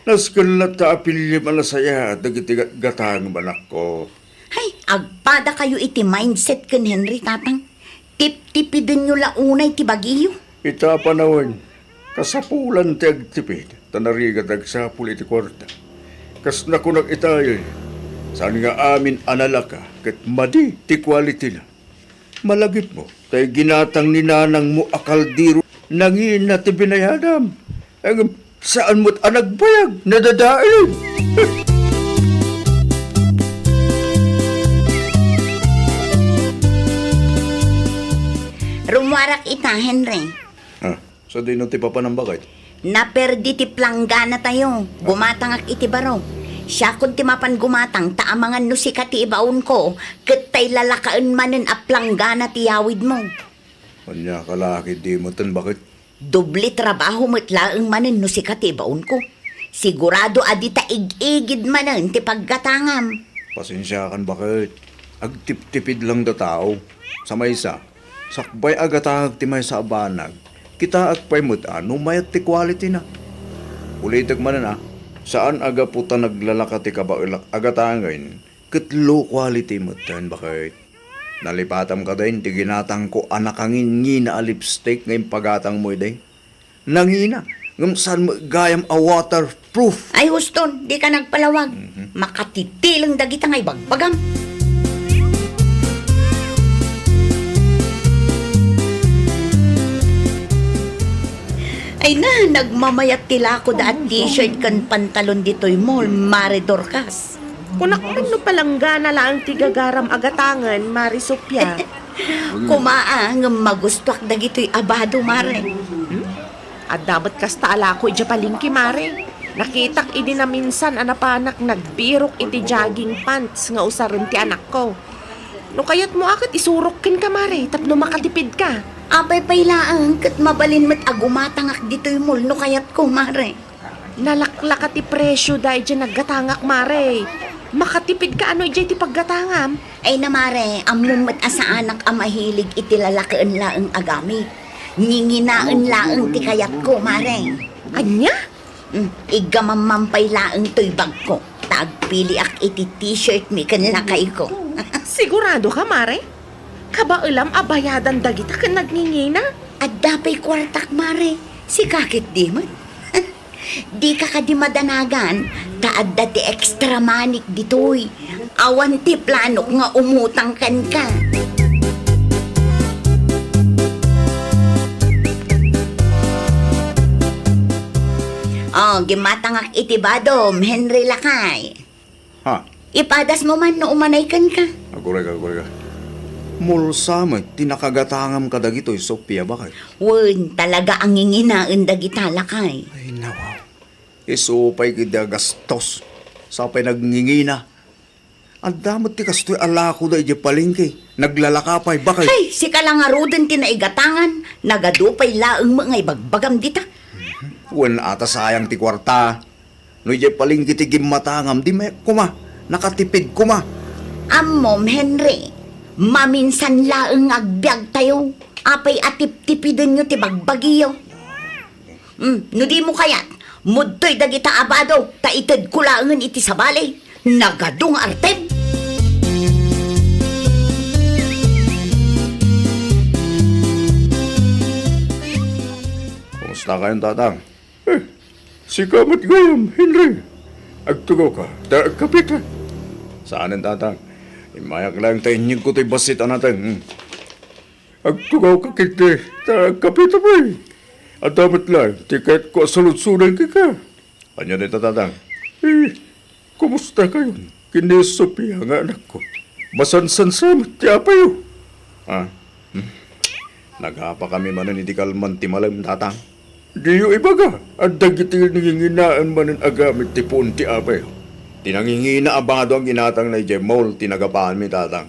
Nasken latta a piliem a nasayaat dagiti gatgatangem, anakko. Hay, agpadakayo iti mindset ken Henry, Tatang. Tiptipidenyo la unay ti bagiyo. Ita a panawen, kasapulan ti agtipid, ta narigat agsapul iti kuarta. Kas nakunak itayen, saan nga amin a nalaka ket madi ti quality na. Malagipmo, tay ginatang ni nanangmo a kaldero, nangina ti binayadam. Ngem saan met a nagbayag, nadadael. Rummuarak ita, Henry. Ah, sadino ti papanam, baket? Naperdi ti planggana tayo. Gumatangak iti baro. Siakon ti mapan gumatang ta amangan no sika ti ibaonko, ket tay lalakaen manen a planggana ti yawidmo. Ania ka la ketdi metten, baket? Doble trabaho met laeng manen no sika ti ibaonko. Sigurado a dita ig-igid manen ti paggatangam. Pasensiakan, baket. Agtiptipid lang da tao. Sa maysa, sakbay a gatangek ti maysa a banag, kitaek pay met a no mayat ti quality na. Ulitek manen a, saan a gapu ta naglalaka ti kabaelak a gatangen, ket low quality metten, baket. Nalipatam kadin ti ginatangko a nakangingina a lipstick nga impagatangmo idi. Nangina, ngem saan met gayam a waterproof. Ay, huston, dika nagpalawag. Mhm. Makatitileng dagita nga ibagbagam. Ay na, nagmamayat ti lako da a t-shirt ken pantalon ditoy mall, Mare Dorcas. Kunak pay no palanggana laeng ti gagaram a gatangen, Mare Sofia. Kuma a, ngem magustuak dagitoy a bado, Mare. Hmm? Adda met kasta a lako idiay palengke, Mare. Nakitak idi naminsan a napanak nagbirok iti jogging pants nga usaren ti anakko. No kayatmo a ket isurok kenka, Mare, tapno makatipidka. Apay pay laeng ket mabalin met a gumatangak ditoy mall no kayatko, Mare. Nalaklaka ti presio da idiay naggatangak, Mare. Makatipidka ano idiay ti paggatangam? Ay na, Mare, ammom met a saanak a mahilig iti lalakaen laeng a gamit. Nginginaen laeng ti kayatko, Mare. Ania? Mm, iggamamman pay laeng toy bagko, ta agpiliak iti t-shirt mi ken lakayko. Sigurado ka, Mare? Kabaelam a bayadan dagita ken nagngingina? Adda pay kuartak, Mare. Sika ket di met. Dika kadi madanagan, ta adda ti extra money ditoy. Awan ti planok nga umutang kenka. Oh, gimmatangak iti badom, Henry lakay. Ha? Ipadasmo man no umanay kenka. Agurayka, agurayka. Mall sa met ti nakagatangam kadagitoy, Sofia, baket. Wen, talaga a nginginaen dagita lakay. Ay, nawaw. Isu pay ket a gastos. Sa pay nagngingina. Adda met ti kastoy a lakoda idiay palengke. Naglalaka pay, baket. Ay, sika la ngaruden ti naigatangan. Nagadu pay laeng met nga ibagbagam dita. Wen, ata sayang ti kuarta. No idiay palengke ti gimmatangam, di met koma, nakatipid koma. Ammom, Henry, maminsan laeng nga agbiagtayo. Apay a tiptipidenyo ti bagbagiyo? Hmm, no dimo kayat, mudtoy dagita a bado, ta itedko laengen iti sabali. Nagadu nga artem! Kumusta kayon, Tatang? Eh, sika met gayam, Henry. Agtugawka, ta agkapita. Saanen, Tatang. Immayak laeng ta inyegko toy bassit a nateng. Hmm. Agtugawka ketdi, ta agkapita pay. Adda met laeng ti kayatko a saludsodan kenka. Ania dayta, Tatang? Eh, kumusta kayon ken ni Sofia nga anakko? Masansansa met ti apayo. Ah, hmm. Nagapakami manen iti kalman ti malem, Tatang. Diyo ibaga a dagiti nanginginaen manen a gamit ti puon ti apayo. Ti nangingina a bado a ginatangna idiay mall ti nagapaanmi, Tatang.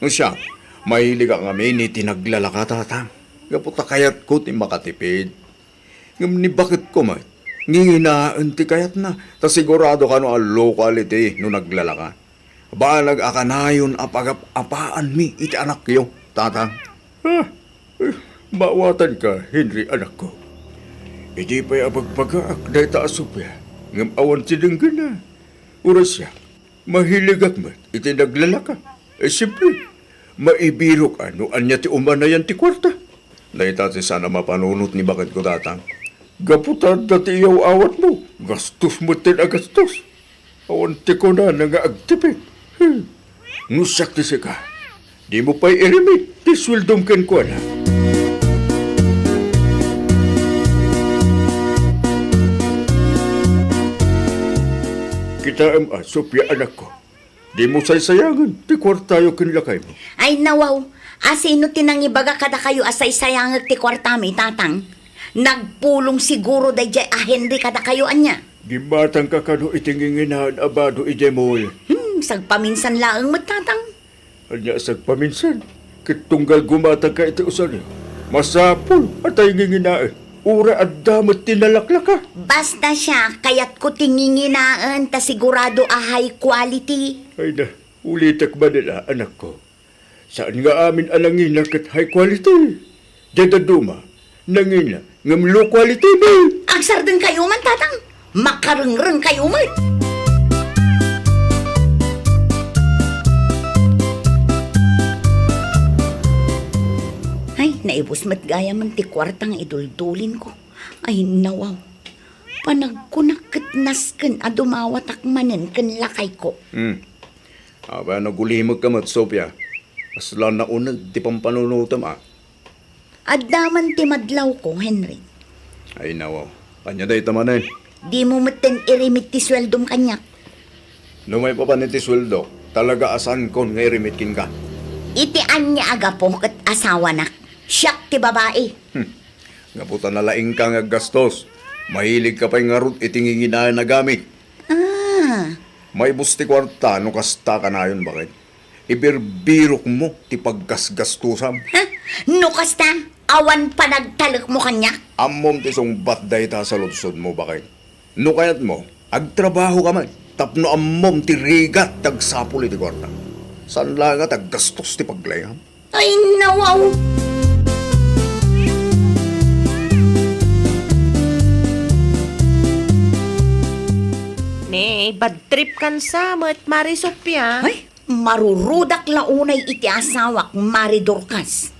No siak, mahiligak ngamin iti naglalaka, Tatang. Gapu ta kayatko ti makatipid. Ngem ni baketko met, nginginaen ti kayatna, ta sigurado kano a local iti no naglalaka. Banag a kanayon a pagap-apaanmi iti anakyo, Tatang. Ah, eh, maawatanka, Henry, anakko. Idi pay a bagbagaak dayta a Sofia, ngem awan ti denggenna. Uray siak, mahiligak met iti naglalaka. Eh, simple, maibirok a no ania ti umanayan ti kuarta. Dayta ti saan a mapanunot ni baketko, Tatang. Gapu ta adda ti iyaw-awatmo, gastos metten a gastos. Awan ti kunana nga agtipid. Hmm. No siak ti sika, dimo pay irimit ti sueldom kenkuana. Kitaem a, Sofia, anakko, dimo saysayangen ti kuartayo ken lakaymo. Ay, nawaw, a sino ti nangibaga kadakayo a saysayangek ti kuartami, Tatang? Nagpulong siguro daydiay a Henry kadakayo, ania? Gimmatangka kano iti nginginaen a bado idiay mall? Hmm, sagpaminsan laeng met, Tatang. Ania a sagpaminsan? Ket tunggal gumatangka iti usanyo, masapul a tay nginginaen. Uray adda met ti nalaklaka. Basta siak, kayatko ti nginginaen ta sigurado a high quality. Ay na, ulitek manen a, anakko. Saan nga amin a nangina ket high quality. Diay dadduma, nangina ngem low quality met. Agsardengkayo man, Tatang. Makarengrengkayo met. Ay, naibus met gayamen ti kuarta nga iduldulin ko. Ay, nawaw. Panagkunak ket nasken a dumawatak manen ken lakayko. Hmm. Apay a nagulimekka met, Sofia? Kasla nauneg ti pampanunotem, a? Adda man ti madlawko, Henry. Ay, nawaw. Ania dayta manen? Dimo metten irimid ti sueldom kaniak. No maipapan iti sueldo, talaga a saankon nga irimid kenka. Iti ania a gapu ket asawanak. Siak ti babai. Hmm. Gapu ta nalaingka nga aggastos, mahiligka pay ngarud iti nginginaen a gamit. Ah. Maibus ti kuarta no kasta kanayon, baket. Ibirbirokmo ti paggasgastusam. Ha? No kasta, awan panagtalekmo kaniak? Ammom ti sungbat dayta a saludsodmo, baket. No kayatmo, agtrabahoka met tapno ammom ti rigat ti agsapul iti kuarta. Saan laeng a ti aggastos ti paglaingam. Ay, nawaw! Ne, bad trip kan sa met, Mare Sofia. Ay, marurudak la unay iti asawak, Mare Dorcas.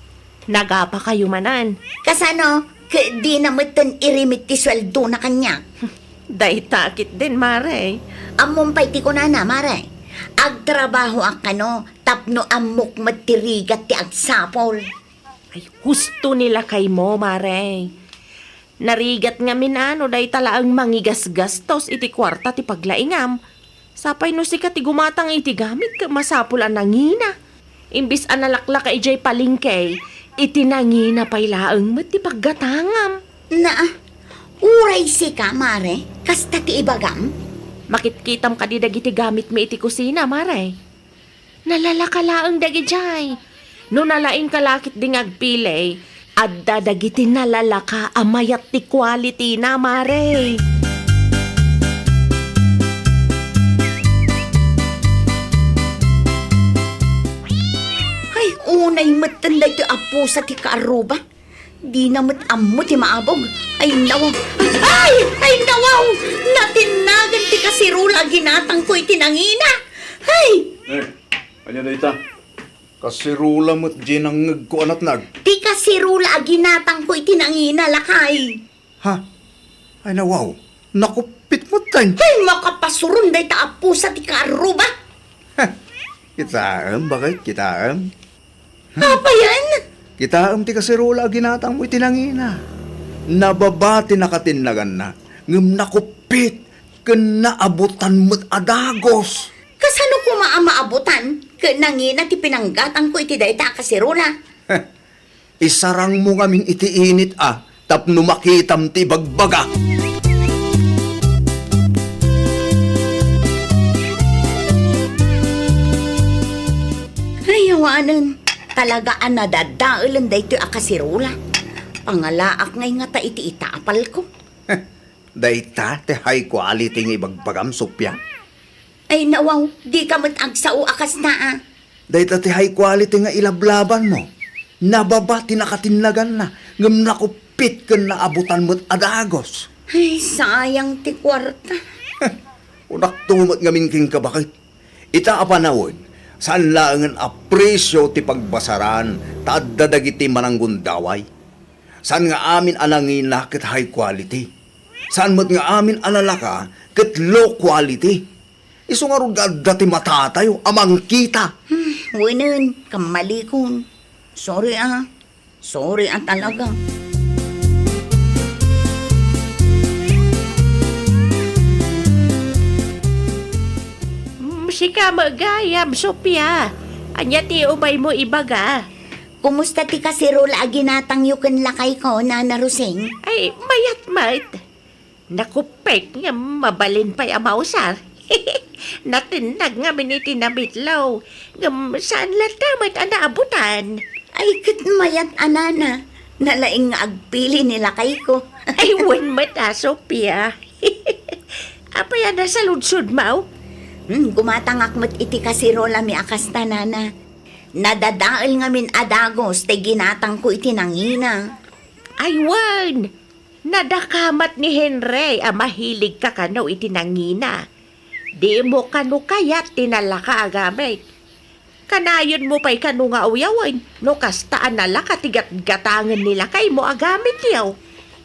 Nagapakayo manen. Kasano? Ket dina metten irimid ti sueldona kaniak. Dayta ketdin, Mare. Ammom pay ti kunana, Mare. Agtrabahoak kano tapno ammok met ti rigat ti agsapul. Ay, husto ni lakaymo, Mare. Narigat ngamin a no dayta laeng mangigasgastos iti kuarta ti paglaingam. Sapay no sika ti gumatang iti gamit ket masapul a nangina. Imbes a nalaklaka idiay palengke, iti nangina pay laeng met ti paggatangam. Naa, uray sika, Mare, kasta ti ibagam? Makitkitam kadi dagiti gamitmi iti kusina, Mare? Nalalaka laeng dagidiay. No nalaingka la ketdi nga agpili, adda dagiti nalalaka a mayat ti quality-na, Mare. Ay, unay metten daytoy a pusa ti kaarruba. Dina met ammo ti maabog. Ay, nawaw. Ay! Ay, nawaw! Natinnagan ti kaserola a ginatangko iti nangina. Ay! Eh, ania dayta? Kaserola met diay nangngegko a natnag. Ti kaserola a ginatangko iti nangina, lakay. Ha? Ay, nawaw. Nakuppit metten. Ay, makapasuron dayta a pusa ti kaarruba. Heh, kitaem, baket, kitaem. Apayen? Kitaem ti kaserola a ginatangmo iti nangina. Nababa ti nakatinnaganna, ngem nakuppit ken naabutan met a dagus. Kasano koma a maabutan ken nangina ti pinanggatangko iti dayta a kaserola? Heh, isarangmo ngamin iti init a tapno makitam ti ibagbaga. Ay, awanen, talaga a nadadaelen daytoy a kaserola. Pangalaak ngay ngata iti itapalko. Dayta ti high quality nga ibagbagam, Sofia? Ay, nawaw, dika met agsao a kasta, a. Dayta ti high quality nga ilablabanmo. Nababa ti nakatinnaganna, ngem nakuppit ken naabutan met a dagus. Ay, sayang ti kuarta. Kunakto met ngamin kenka, baket. Ita a panawen, saan laengen a presio ti pagbasaran ta adda dagiti mananggundaway. Saan nga amin a nangina ket high quality. Saan met nga amin a nalaka ket low quality. Isu ngarud nga adda ti matatayo a mangkita. Hmm, wenen, kammalikon. Sorry, a. Sorry, a, talaga. Mm, sika met gayam, Sofia. Ania ti umaymo ibaga? Kumusta ti kaserola a ginatangyo ken lakayko, Nana Rosing? Ay, mayat met. Nakuppit ngem mabalin pay a mausar. Natinnag ngamin iti namitlaw, ngem saan latta met a naabutan. Ay, ket mayat a nana. Nalaing nga agpili ni lakayko. Ay, wen met a, Sofia. Apay a nasaludsodmo? Hmm, gumatangak met iti kasirolami a kasta, nana. Nadadael ngamin a dagus ti ginatangko iti nangina. Ay, wen! Nadakamat ni Henry a mahiligka kano iti nangina. Dimo kano kayat ti nalaka a gamit. Kanayonmo pay kano nga uyawen no kasta a nalaka ti gatgatangen ni lakaymo a gamityo.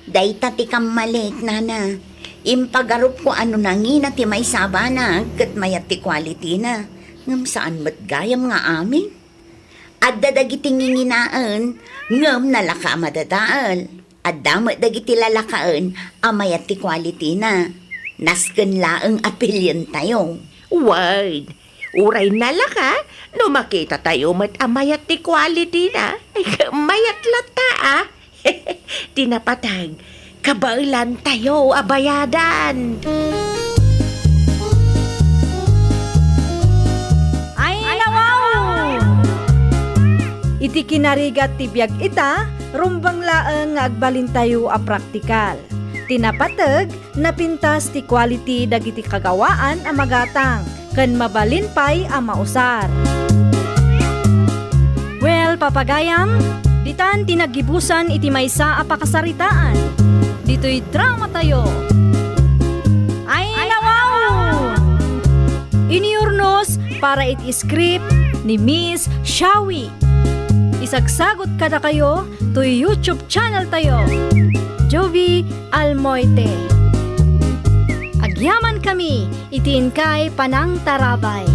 Dayta ti kammalik, nana. Impagarupko a no nangina ti maysa a banag ket mayat ti quality-na. Ngem saan met gayam nga amin. Adda dagiti nginginaen, ngem nalaka a madadael. Adda met dagiti lalakaen a mayat ti quality-na. Nasken laeng a pilientayo. Wen, uray nalaka, no makitatayo met a mayat ti quality-na, ay, mayat latta, a. Ti napateg, kabaelantayo a bayadan. Ay, nawaw! Iti kinarigat ti biag ita, rumbeng laeng nga agbalintayo a praktikal. Ti napateg, napintas ti quality dagiti kagawaan a magatang ken mabalin pay a mausar. Well, papagayam, ditan ti naggibusan iti maysa a pakasaritaan. Ditoy dramatayo. Ay, nawaw! Iniurnos para iti script ni Miss Shawi. Isagsagot kadakayo toy YouTube channel tayo, Jovi Almoite. Agyaman kami iti inkay panangtarabay.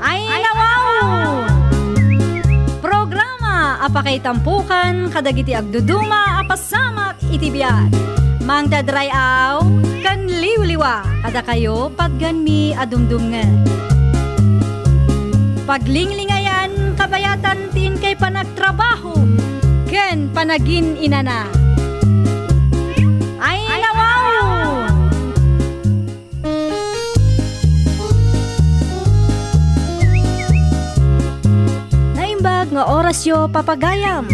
Ay, nawaw! Programa a pakaitampukan kadagiti agduduma a pasamak iti biag. Mangdadray-aw ken liwliwa kadakayo patgenmi a dumdumngeg. Paglinglingayan kabayatan ti inkay panagtrabaho ken panagin-inana. Ay, nawaw! Naimbag nga orasyo, papagayam.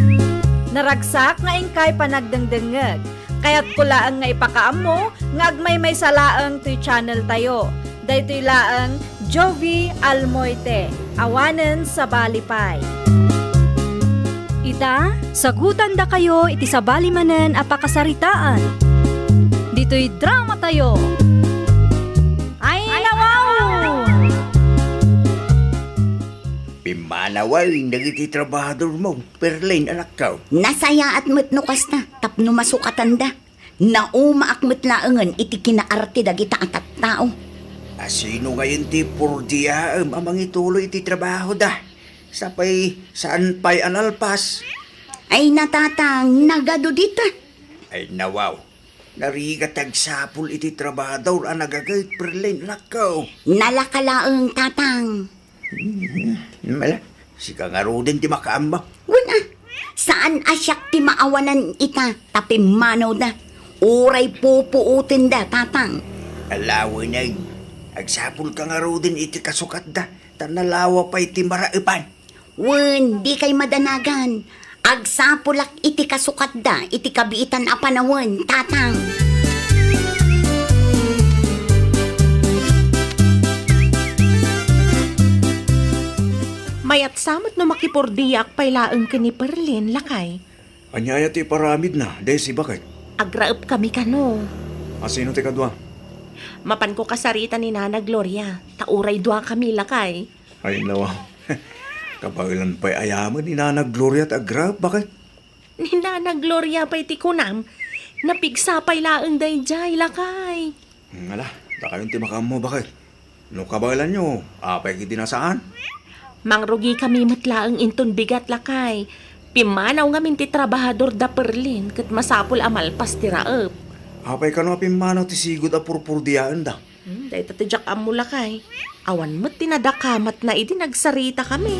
Naragsak nga inkay panagdengdengngeg. Kayatko laeng nga ipakaammo nga agmaymaysa laeng toy channel tayo. Daytoy laeng Jovi Almoite, awanen sabali pay. Ita, sagutandakayo iti sabali manen a pakasaritaan. Ditoy dramatayo. Ay, nawaw! Pimmanawen dagiti trabahadormo, Perlin, anakko. Nasayaat met no kasta, tapno masukatanda. Naumaak met laengen iti kinaarte dagita a tattao. A, sino ngayen ti purdiaem a mangituloy iti trabahoda? Sapay saan pay a nalpas? Ay, natatang, nagadu dita. Ay, nawaw. Narigat ti agsapul iti trabahador a nagaget, Perlin, anakko. Nalaka laeng, tatang. Hmm, mala, sika ngaruden ti makaammo. Wen a, saan a siak ti maawanan ita, ta pimmanawda. Uray pupuotenda, tatang. Ala, wen a, agsapulka ngaruden iti kasukatda, ta nalawa pay ti maraepan. Wen, dikay madanagan. Agsapulak iti kasukatda iti kabiitan a panawen, tatang. Mayat sa met no makipurdiak pay laeng ken ni Perlin, lakay. Ania aya ti iparamidna, Desi, baket? Agraep kami kano. A, sino ti kadua? Mapanko kasarita ni Nana Gloria, ta uray dua kami, lakay. Ay, nawaw. Kabaelan pay ayamen ni Nana Gloria ti agraep, baket? Ni Nana Gloria pay ti kunam, napigsa pay laeng daydiay, lakay. Hmm, ala, dakayon ti makaammo, baket. No kabaelanyo, apay ket di nasaan? Mangrugikami met laeng inton bigat, lakay. Pimmanaw ngamin ti trabahador da Perlin ket masapul a malpas ti raep. Apay kano a pimmanaw ti sigud a purpurdiaenda? Hmm, dayta ti diak ammo, lakay. Awan met ti nadakamatna idi nagsaritakami.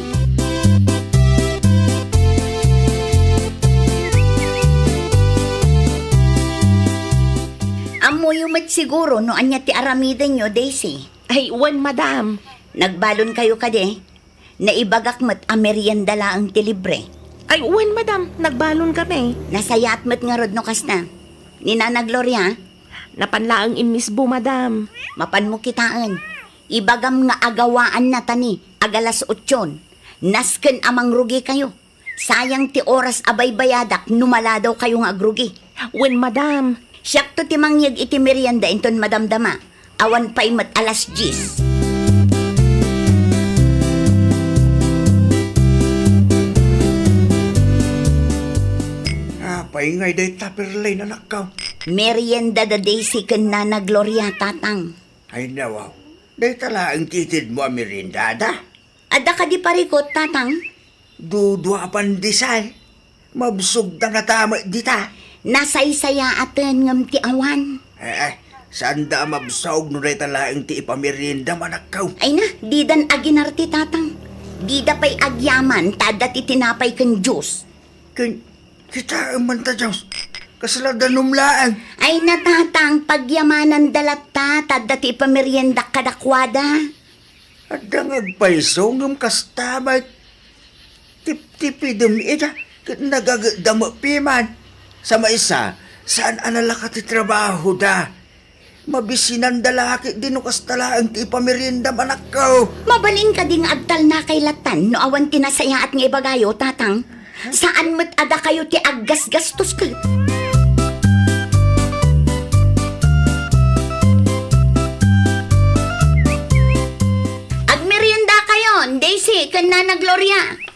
Siguro no ania ti aramidenyo, Daisy. Ay, wen, madam. Nagbalonkayo kadi? Naibagak met a merienda laeng ti libre. Ay, wen, madam. Nagbalon kami. Nasayaat met ngarud no kasta. Ni Nana Gloria? Napan laeng immisbo, madam. Mapanmo kitaen. Ibagam nga agawaanna ta ni, agalas otson. Nasken a mangrugikayo. Sayang ti oras a baybayadak no maladawkayo nga agrugi. Wen, madam. Siakto ti mangyeg iti merienda inton madamdama. Awan pay met alas dies. Apay ngay dayta, Perlay, anakko? Merienda da Daisy ken Nana Gloria, tatang. Ay, nawaw. Dayta laeng ti itedmo a meriendada? Adda kadi parikut, tatang? Dudua a pandesal. Mabsogda ngata met dita. Nasaysayaaten ngem ti awan. Eh, eh, saanda a mabsog no dayta laeng ti ipameriendam, anakko. Ay na, didan aginar ti tatang. Dida pay agyaman ta adda ti tinapay ken juice. Ken kitaem man ta, Dios. Kasla danum laeng. Ay na, tatang, pagyamananda latta ta adda ti ipameriendak kadakuada. Adda nga agpayso ngem kasta met. Tiptipidem ida ket nagagetda met piman. Sa maysa, saan a nalaka ti trabahoda. Mabisinanda la ketdi no kasta laeng ti ipameriendam, anakko. Mabalin kadi nga agtalnakay lattan no awan ti nasayaat nga ibagayo, tatang? Saan met a dakayo ti aggasgastos ket? Agmeriendakayon, Daisy ken Nana Gloria.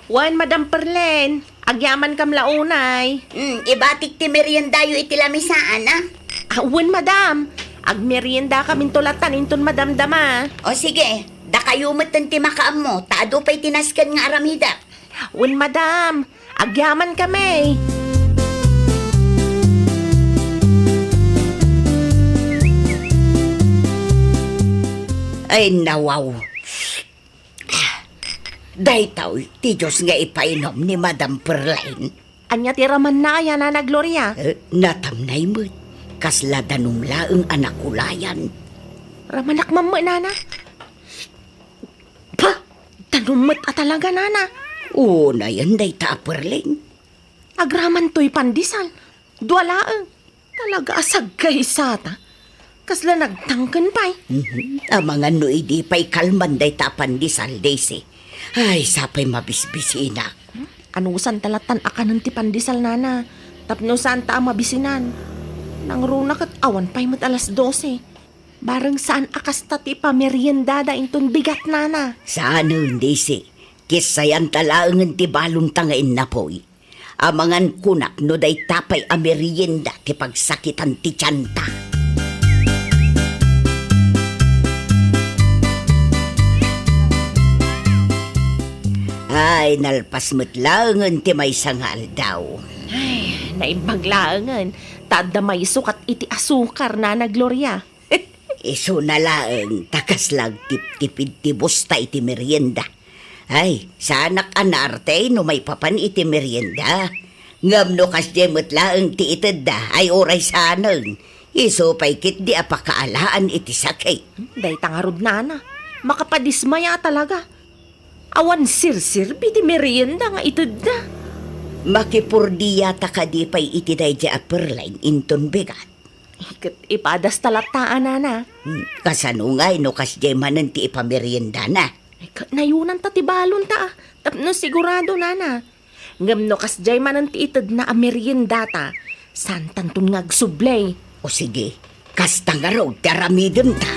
Wen, Madam Perlen, agyamankam la unay. Hmm, ibatik ti meriendayo iti lamisaan, a? Ah, wen, Madam. Agmeriendakaminto lattan inton madamdama. O sige, dakayo metten ti makaammo, ta adu pay ti nasken nga aramidek. Wen, Madam. Agyamankami. Ay, nawaw. Daytoy ti juice nga ipainum ni Madam Perlaine. Ania ti ramanna aya, Nana Gloria? Eh, natamnay met. Kasla danum laeng a nakulayan. Ramanak mamma, Nana. Pa! Danum met a talaga, Nana. Unayen dayta a Perlaine. Agraman toy pandesal. Dua laeng. Talaga a saggaysata. Kasla nagtangken pay. Mhm. Amangan no idi pay kalman dayta a pandesal, Daisy. Ay, sapay mabisbisinak. Hmm? Anusan ta lattan a kanen ti pandesal, Nana. Tapno saan ta a mabisinan. Nangruna ket awan pay met alas dose. Bareng saan a kasta ti pameriendada inton bigat, Nana. Saanen, Daisy. Kissayanta laengen ti balonta nga innapoy. Amangan kunak no dayta pay a merienda ti pagsakitan ti tianta. Ay, nalpas met laengen ti maysa nga aldaw. Ay, naimbag laengen, ta adda mayso kat iti asukar, Nana Gloria. Isuna laeng ta kasla agtiptipid ti busta iti merienda. Ay, saanak a naartey no maipapan iti merienda. Ngem no kasdiay met laeng ti itedda, ay uray saanen. Isu pay ketdi a pakaalaan iti sakit. Dayta ngarud, Nana. Makapadismaya talaga. Awan sirsirbi ti merienda nga itedda. Makipurdiata kadi pay iti daydiay a Perlaine inton bigat. Ket ipadasta latta a, Nana. Hmm, kasano ngay no kasdiay manen ti ipameriendana? Ay, ket nayunanta ti balonta a, tapno sigurado, Nana. Ngem no kasdiay manen ti itedna a meriendata, saantanton nga agsubli. O sige, kasta ngarud ti aramidenta.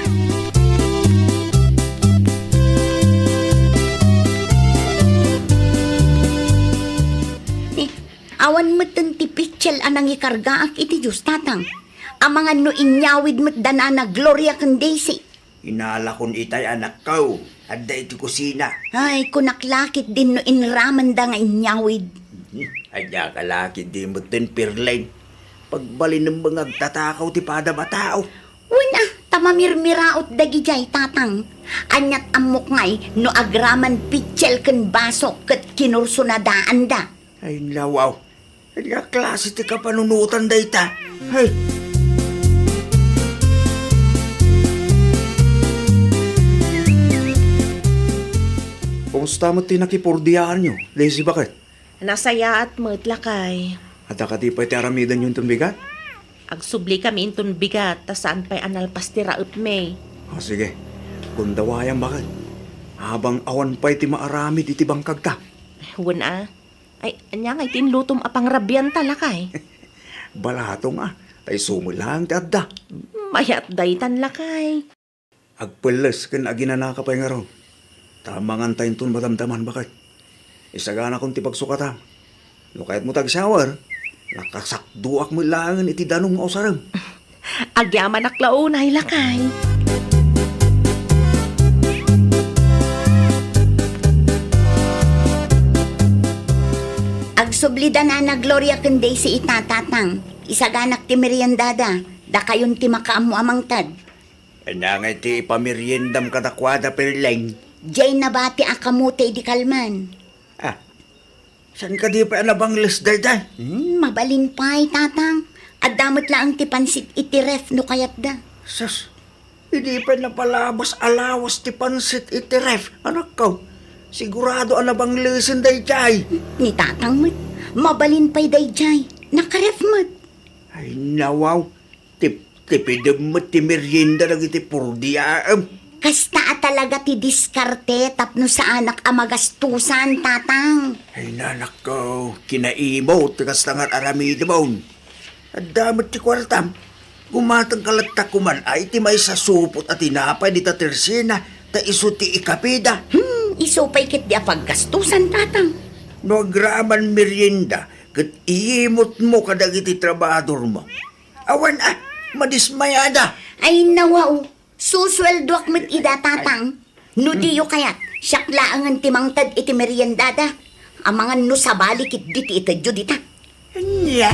Ni, awan metten ti pitsel a nangikargaak iti juice, tatang. Amangan no inyawid met da Nana Gloria ken Daisy. Inalakon itay, anakko, adda iti kusina. Ay, kunak la ketdin no inramanda nga inyawid. Hmm, adda ka la ketdi metten, Perlaine. Pagbalinem nga agtatakaw ti padam a tao. Wen a, ta mamirmiraot dagidiay, tatang. Aniat ammok ngay no agraman pitsel ken baso ket kinursonadaanda. Ay, nawaw. Ania klase ti kapanunotan dayta? Ay! Kasta met ti nakipurdiaanyo, Daisy, baket? Nasayaat met, lakay. Adda kadi pay ti aramidenyo inton bigat? Agsubli kami inton bigat, ta saan pay a nalpas ti raepmi. Ah, sige. Gundawayam, baket. Abang awan pay ti maaramid iti bangkagta. Wen a. Ay, ania ngay ti inlutom a pangrabianta, lakay? Balatong a, ta isu met laeng ti adda. Mayat daytan, lakay. Agpelles ken aginanaka pay ngarud. Ta manganta inton madamdaman, baket. Isaganakon ti pagsukatam. No kayatmo ti agshower, nakasakduak met laengen iti danum nga usarem. Agyamanak la unay, lakay. Agsubli da Nana Gloria ken Daisy ita, Tatang. Isaganak ti meriendada. Dakayon ti makaammo a mangted. Ania ngay ti ipameriendam kadakuada, Perleng? Diay nabati a kamote idi kalman. Ah, saan kadi pay a nabangles daydiay? Hmm, mabalin pay, Tatang. Adda met laeng ti pansit iti ref no kayatda. Sus, idi pay napalabas a lawas ti pansit iti ref, anakko. Sigurado a nabanglesen daydiay. Ni Tatang met, mabalin pay daydiay. Nakaref met. Ay, nawaw. Tip-, tipidem met ti merienda dagiti purdiaem. Kasta a talaga ti diskarte tapno saanak a magastusan, Tatang. Ay, nanakko, kinaimot ti kasta nga ar-aramidem. Adda met ti kuartam. Gumatengka latta koman a iti maysa supot a tinapay dita tersena, ta isu ti ikapida. Hmm, isu pay ketdi a paggastusan, Tatang. No agraman merienda, ket iimotmo kadagiti trabahadormo. Awan a, madismayada. Ay, nawaw. Susueldoak met ida, Tatang. No diyo kayat, siak laengen ti mangted iti meriendada. Amangan no sabali ketdi ti itedyo dita. Ania?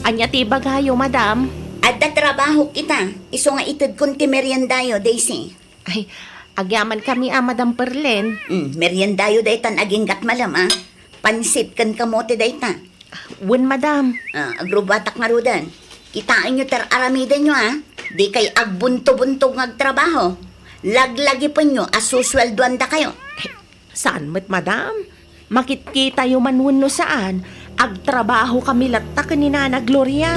Ania ti ibagayo, madam? Adda trabahok ita. Isu nga itedkon ti meriendayo, Daisy. Ay, agyamankami a, Madam Perlen. Mm, meriendayo daytan aginggat malem a. Pansit ken kamote dayta. Wen, madam. Ah, agrubatak ngaruden. Kitaenyo ti ar-aramidenyo a. Dikay agbunto-buntog nga agtrabaho. Laglagipenyo a susueldoandakayo. Saan met, madam? Makitkitayo man wenno saan, agtrabahokami latta ken ni Nana Gloria.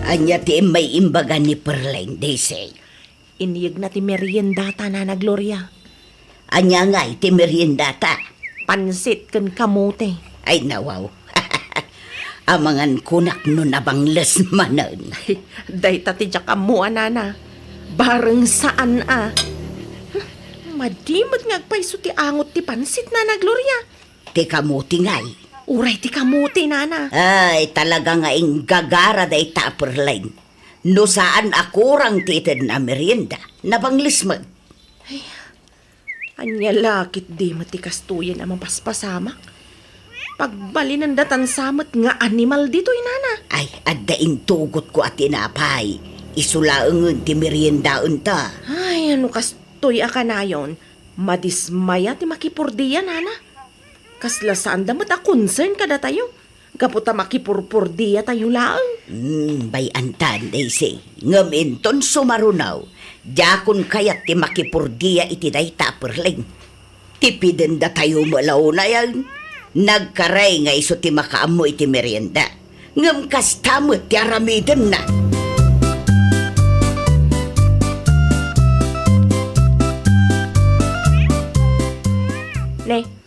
Ania ti immay imbaga ni Perleng, Daisy? Inyegna ti meriendata, Nana Gloria. Ania ngay ti meriendata? Pansit ken kamote. Ay, nawaw. Amangan kunak no nabangles manen. Dayta ti diak ammo a, nana. Bareng saan a. Madi met nga agpayso ti angot ti pansit, Nana Gloria. Ti kamote ngay. Uray ti kamote, nana. Ay, talaga nga inggagara dayta a Perleng. No saan a kurang ti itedna a merienda, nabangles met. Ania la ketdi met ti kastoyen a mapaspasamak? Pagbalinendatan sa met nga animal ditoy, nana. Ay, adda intugotko a tinapay. Isu laengen ti meriendaenta. Ay, no kastoy a kanayon, madismaya ti makipurdia, nana. Kasla saanda met a concern kadatayo. Gapu ta makipurpurdiatayo laeng. Hmm, bay-antan, Daisy. Ngem inton sumaruno, diakon kayat ti makipurdia iti dayta a Perleng. Tipidendatayo met la unayen. Nagkaray nga isu ti makaammo iti merienda. Ngem kasta met ti aramidenna. Ne,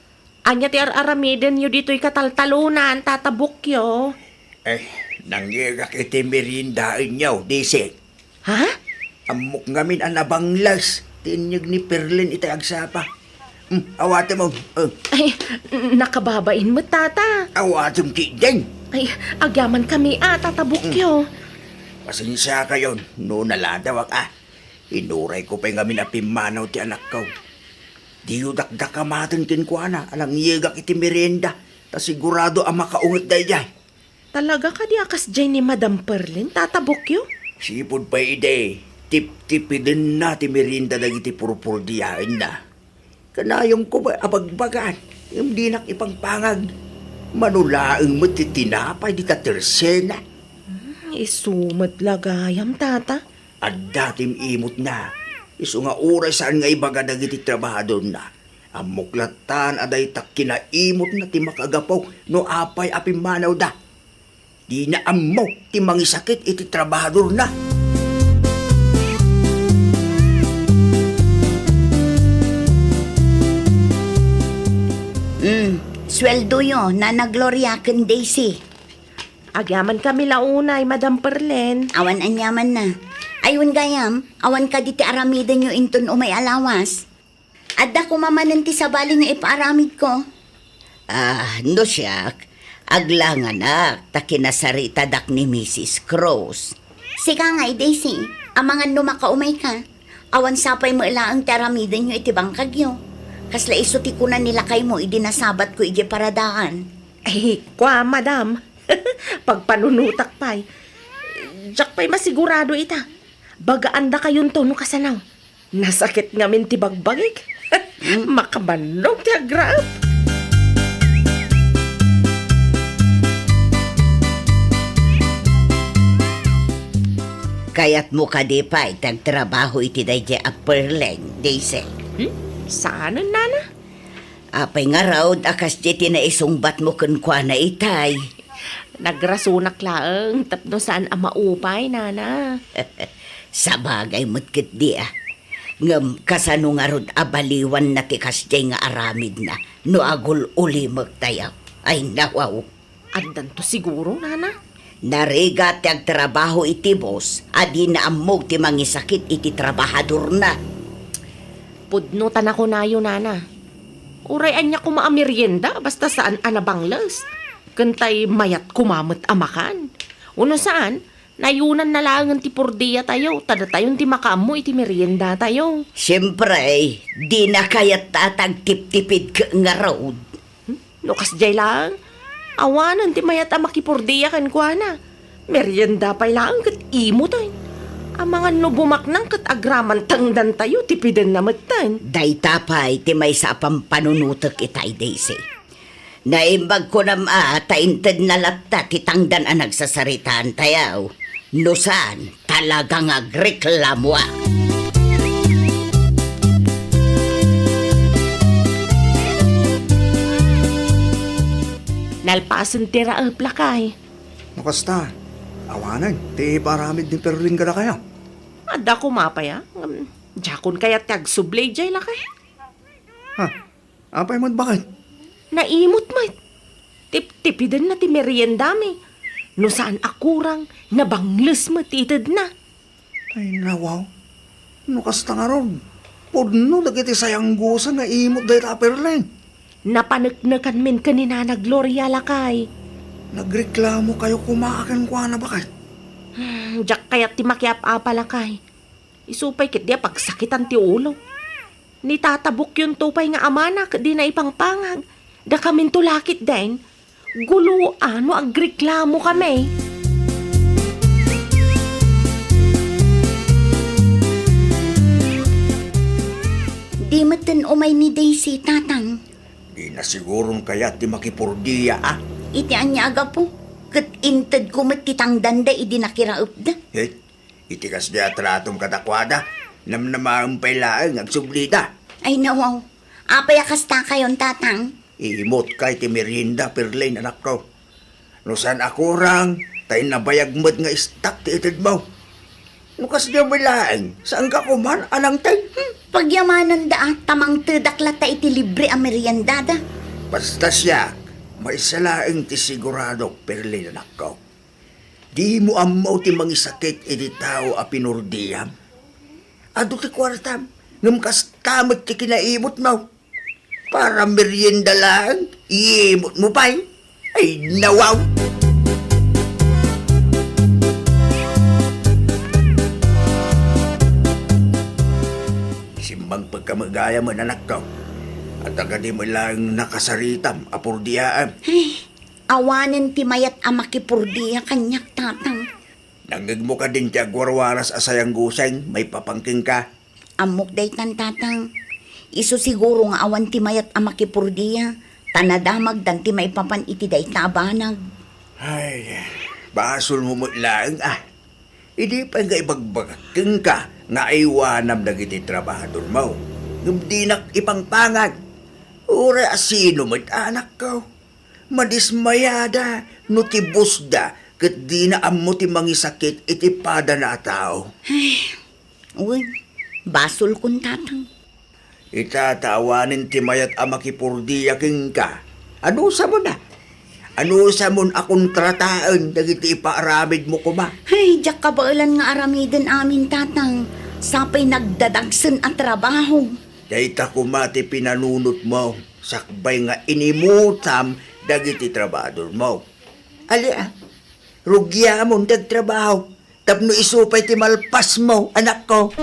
Ania ti ar-aramidenyo ditoy kataltalonan, Tata Bukyo? Eh, nangyegak iti meriendaenyo, Daisy. Ha? Ammok ngamin a nabangles ti inyeg ni Perleng itay agsapa. Hmm, awatem, oh. Oh. Ay, nakababain met, Tata. Awatem ketdin. Ay, agyamankami a, Tata Bukyo. Hmm. Pasensiakayon no naladawak a. Inurayko pay ngamin a pimmanaw ti anakko. Diyo dakdakamaten kenkuana a nangyegak iti merienda, ta sigurado a makaunget daydiay. Talaga kadi a kasdiay ni Madam Perleng, Tata Bukyo? Sipud pay idi, tiptipidenna ti merienda dagiti purpurdiaenna. Kanayonko met a bagbagaan. Ngem dinak ipangpangag. Mano laeng met ti tinapay dita tersena. Hmm, isu met la gayam, Tata. Adda ti imutna. Isu nga uray saan nga ibaga dagiti trabahadorna. Ammok lattan a dayta kinaimutna ti makagapu no apay a pimmanawda. Dina ammo ti mangisakit iti trabahadorna. Mm, sueldoyo, Nana Gloria ken Daisy. Agyaman kami la unay, Madam Perlen. Awan aniamanna. Ay, wen gayam, awan kadi ti aramidenyo inton umay a lawas? Adda koma manen ti sabali nga ipaaramidko. Ah, no siak, aglanganak ta kinasaritadak ni Misis Cruz. Sika ngay, Daisy, amangan no makaumayka. Awan sapay met laeng ti aramidenyo iti bangkagyo. Kasla isu ti kuna ni lakaymo idi nasabatko idiay paradaan. Ay, kua, madam. Pagpanunotak pay. Diak pay masigurado ita. Bagaandakayonto no kasano. Nasakit ngamin ti bagbagik. Hmm? Makabannog ti agraep. Kayatmo kadi pay ti agtrabaho iti daydiay a Perleng, Daisy? Hmm? Saanen, Nana? Apay ngarud a kasdi ti naisungbatmo kenkuana itay? Nagrasunak laeng tapno saan a maupay, Nana. Sabagay met ketdi a. Ngem kasano ngarud a baliwanna ti kasdiay nga aramidna no agul-ulimektayo? Ay, nawaw. Addanto siguro, Nana. Narigat ti agtrabaho iti bus a dina ammog ti mangisakit iti trabahadorna. Pudno ta nakunayo, Nana. Uray ania koma a merienda, basta saan a nabangles. Ken tay mayat koma met a makan. Uno saan, nayunanna laengen ti purdiatayo, ta datayon ti makaammo iti meriendatayo. Siempre, dina kayat ta tagtiptipid ket ngarud. Hmm? No kasdiay laeng, awanen ti mayat a makipurdia kenkuana. Merienda pay laeng ket imutan. Amangan no bumaknang ket agraman tangdantayo, tipidenna metten. Dayta pay ti maysa a pampanunotek itay, Daisy. Naimbag kunam a ta intedna latta ti tangdan a nagsasaritaantayo. No saan, talaga nga agreklamoak. Nalpasen ti raep, lakay. No kasta, awanen ti ipaaramid ni Perling kadakayo. Adda koma pay a. Ngem, diakon kayat ti agsubli idiay, lakay. Ha? Apay met baket? Naimut met. Tiptipidenna ti meriendami. No saan a kurang, nabangles met ti itedna. Ay, nawaw. No kasta ngarud, pudno dagiti sayanggosan nga imut dayta a Perleng. Napaneknekanmin ken ni Nana Gloria, lakay. Nagreklamokayo koma kenkuana, baket? Hmm, diak kayat ti makiap-apa, lakay. Isu pay ketdi a pagsakitan ti ulo. Ni tata Bukyonto pay nga amana ket dina ipangpangag. Dakaminto la ketdin, guloan no agreklamokami. Di metten umay ni Daisy, Tatang. Dina siguron kayat ti makipurdia, a? Iti ania a gapu? Ket intedko met ti tangdanda idi nakiraepda. Hey, iti kasdi a tratom kadakuada, namnamaem pay laeng nga agsublida. Ay, nawaw. Apay a kastakayon, Tatang? Imutka iti merienda, Perlin, anakko. No saan a kurang, tay nabayag met nga istak ti itedmo. No kasdiay met laeng, saanka koman a nangted? Hmm, pagyamananda a, ta mangtedak latta iti libre a meriendada. Basta siak, maysa laeng ti siguradok, Perlin, anakko. Dimo ammo ti mangisakit iti tao a pinurdiam. Adu ti kuartam, ngem kasta met ti kinaimutmo. Para merienda laeng, imutmo pay. Ay, nawaw! Simmangpegka met gayam, anakko. Adda kadi met laeng nakasaritam a purdiaem? Ay, awanen ti mayat a makipurdia kaniak, Tatang. Nangngegmo kadin ti agwarwaras a sayangguseng maipapan kenka? Ammok daytan, Tatang. Isu siguro nga awan ti mayat a makipurdia, Ta nadamagdan ti maipapan iti dayta a banag. Ay, basolmo met laeng a. Idi pay nga ibagbagak kenka nga aywanam dagiti trabahadormo, ngem dinak ipangpangan. Uray a sino met, anakko, madismayada no ti bossda ket dina ammo ti mangisakit iti padana a tao. Ay, wen, basolkon, Tatang. Ita ta awanen ti mayat a makipurdia kenka. Anusamon a? Anusamon a kontrataen dagiti ipaaramidmo koma? Ay, diak kabaelan nga aramiden amin, Tatang. Sapay nagdadagsen a trabaho. Dayta koma ti pinanunotmo, sakbay nga inimutam dagiti trabahadormo. Ali a, rugiamon ti agtrabaho tapno isu pay ti malpasmo, anakko.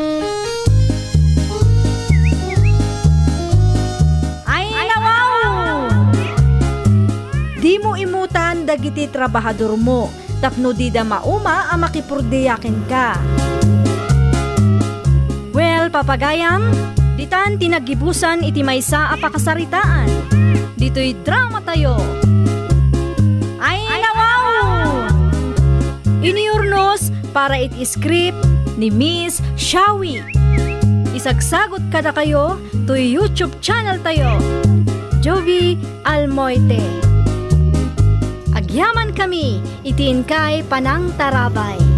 Ay, nawaw! Dimo imutan dagiti trabahadormo tapno dida mauma a makipurdia kenka. Well, papagayam, ditan ti naggibusan iti maysa a pakasaritaan. Ditoy dramatayo. Ay, nawaw! Iniurnos para iti script ni Miss Shawi. Isagsagot kadakayo toy YouTube channel tayo, Jovi Almoite. Agyaman kami iti inkay panangtarabay.